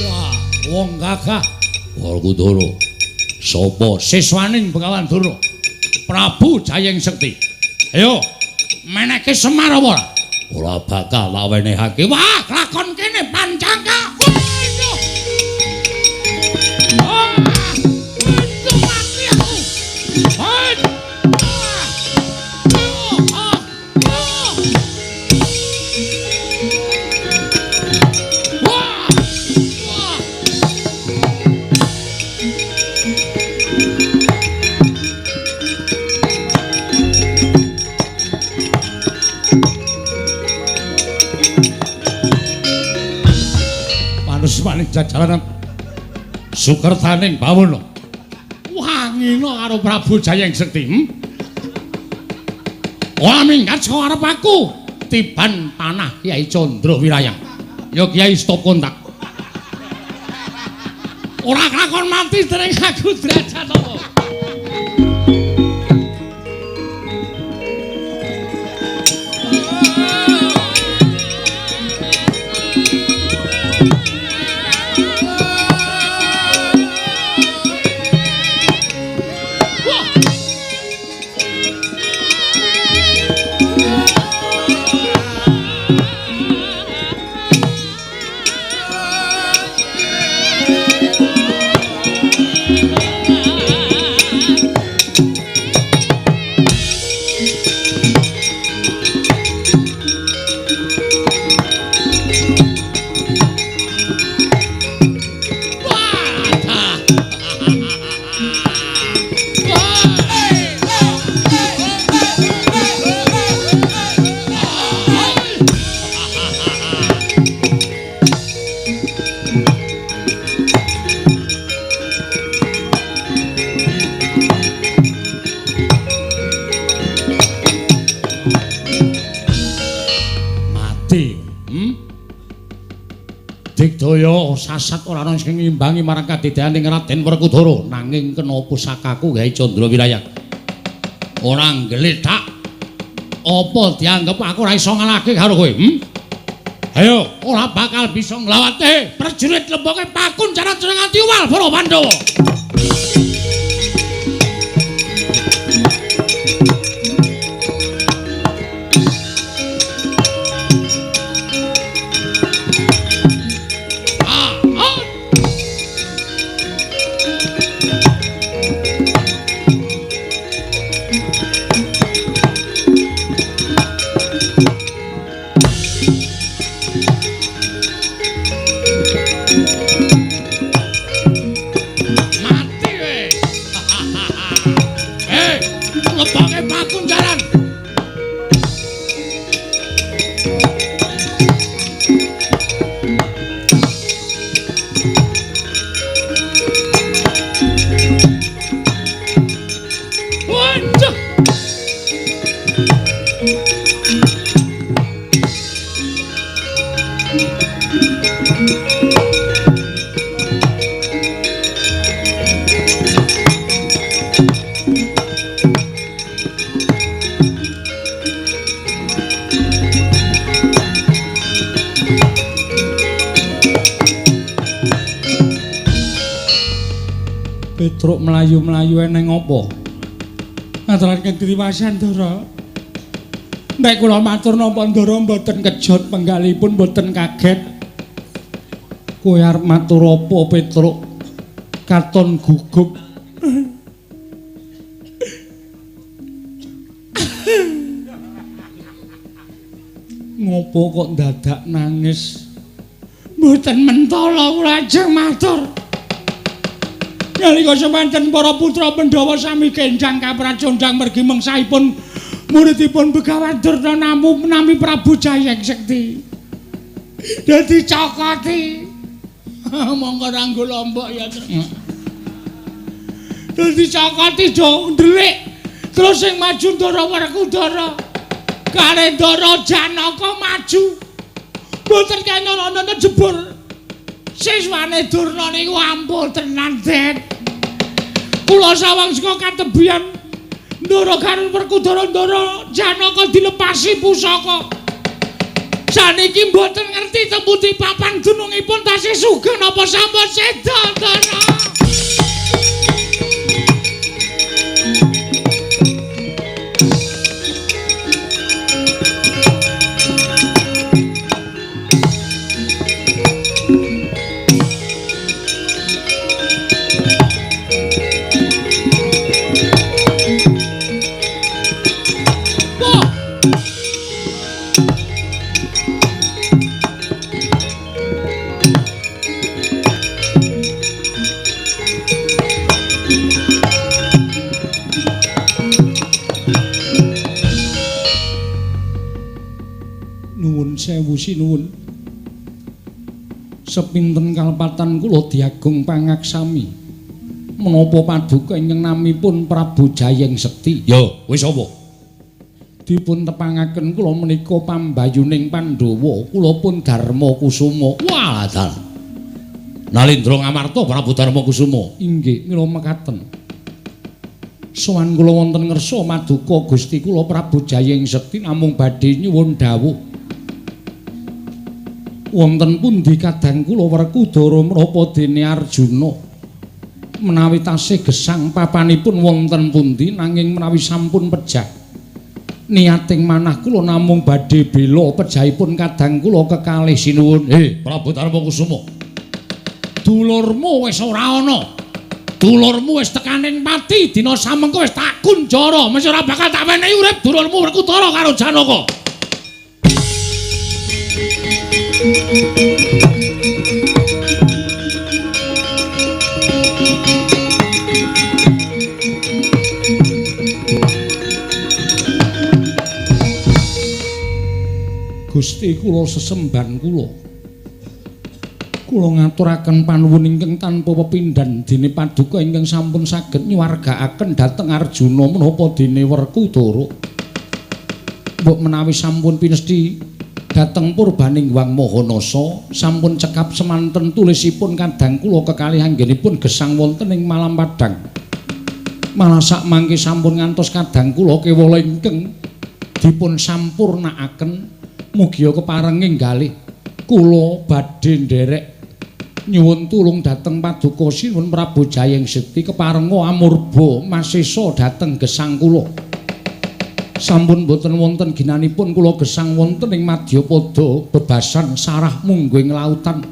[SPEAKER 1] Wah, wong gagah Werkudara. Sapa siswaning Begawan Durna? Prabu Jayeng Sekti. Ayo, meneke Semar apa ora? Ora bakal tak wenehake. Wah, lakon kene pancangka. Wah, mati aku. Manik jajaranan sukertaning bawana wangina karo Prabu Jayeng Sekti. Ora minggat saka arep aku tiban panah Kyai Candra Wirayang. Ya Kyai stop kontak. Ora kelakon mati dening aku derajat apa. Digdaya sasat ora ana sing ngimbangi marang kadedaning Raden Werkudara, nanging kena pusakaku gawe Candra Wirayang. Ora nggletak. Apa dianggep aku ora iso ngalahke karo kowe? Ayo, ora bakal bisa nglawate prajurit lemboke pakun cara nganti uwal para Pandhawa. Petruk mlayu-mlayu eneng apa? Ngaturaken triwasan Ndara. Nek kula matur napa Ndara mboten kejot penggalipun mboten kaget. Kowe arep matur apa Petruk? Katon gugup. Menapa kok dadak nangis?
[SPEAKER 2] Mboten mentala kula ajeng matur. Nalika semanten para putra Pandhawa sami kenjang kapracondang mergi mengsahipun muridipun Begawan Durna namu nami Prabu Jayeng Sekti. Dadi cokoti. Monggo ranggo lombok ya. Dadi cokoti do ndelik. Terus sing maju Ndara Werkudara. Kare Ndara Janaka maju. Mboten kena ana jebur. Siswane Durna niku ampuh tenan, Det. Kula sawang saka katebian Ndara karo Werkudara Ndara Janaka dilepasi pusaka. Saniki mboten ngerti temputi papan dunungipun tasih sugeng napa sampun seda, Ndara.
[SPEAKER 1] Sewu sinuwun. Sepinten kalepatan kula diagung pangaksami. Menapa paduka ingkang namipun Prabu Jayeng Sekti?
[SPEAKER 4] Ya, wis apa?
[SPEAKER 1] Dipun tepangaken kula menika pambayuning Pandhawa, kula pun Darma Kusuma.
[SPEAKER 4] Wah, dalah. Nalindra Ngamarta Prabu Darma Kusuma.
[SPEAKER 1] Inggih, mila mekaten. Sowan kula wonten ngersa maduka Gusti kula Prabu Jayeng Sekti namung badhe nyuwun dawuh. Wonten pundi kadang kula Werkudara menapa dene Arjuna menawi tasih gesang papanipun wonten pundi nanging menawi sampun pejah niating manah kula namung badhe bela pejahipun kadang kula kekalih sinuwun.
[SPEAKER 4] Prabu Darma Kusuma, dulurmu wis ora ana, dulurmu wis tekaning pati dina samengko wis tak kunjara, mesti ora bakal tak wenehi urip dulurmu Werkudara karo Janaka.
[SPEAKER 1] Gusti kula sesemban kula. Kula ngaturaken panuwun ingkang tanpa pepindhan dene paduka ingkang sampun saged nyuwargaaken dhateng Arjuna menapa dene Werkudara. Mbok menawi sampun pinesthi dhateng purbaning Hyang Mahanasa sampun cekap semanten tulisipun kadang kula kekalih anggenipun gesang wonten ing Malam Padang. Malah sak mangke sampun ngantos kadang kula kewala ingkang dipun sampurnakaken mugia keparenging galih kula badhe nderek nyuwun tulung dhateng paduka Sinuwun Prabu Jayeng Sekti keparenga amurba masesa dhateng gesang kula. Sampun boten wonten ginanipun kula gesang wonten ing madyapada bebasan sarah mungguing lautan.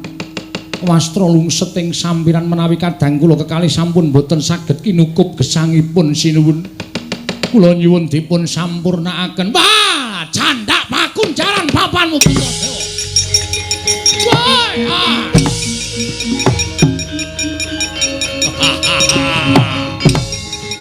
[SPEAKER 1] Wastra lungset ing sampiran menawi kadang kula kekalih sampun boten saged kinukup gesangipun sinuwun. Kula nyuwun dipun sampurnakaken.
[SPEAKER 2] Wah, candak pakunjaran papanmu pinten.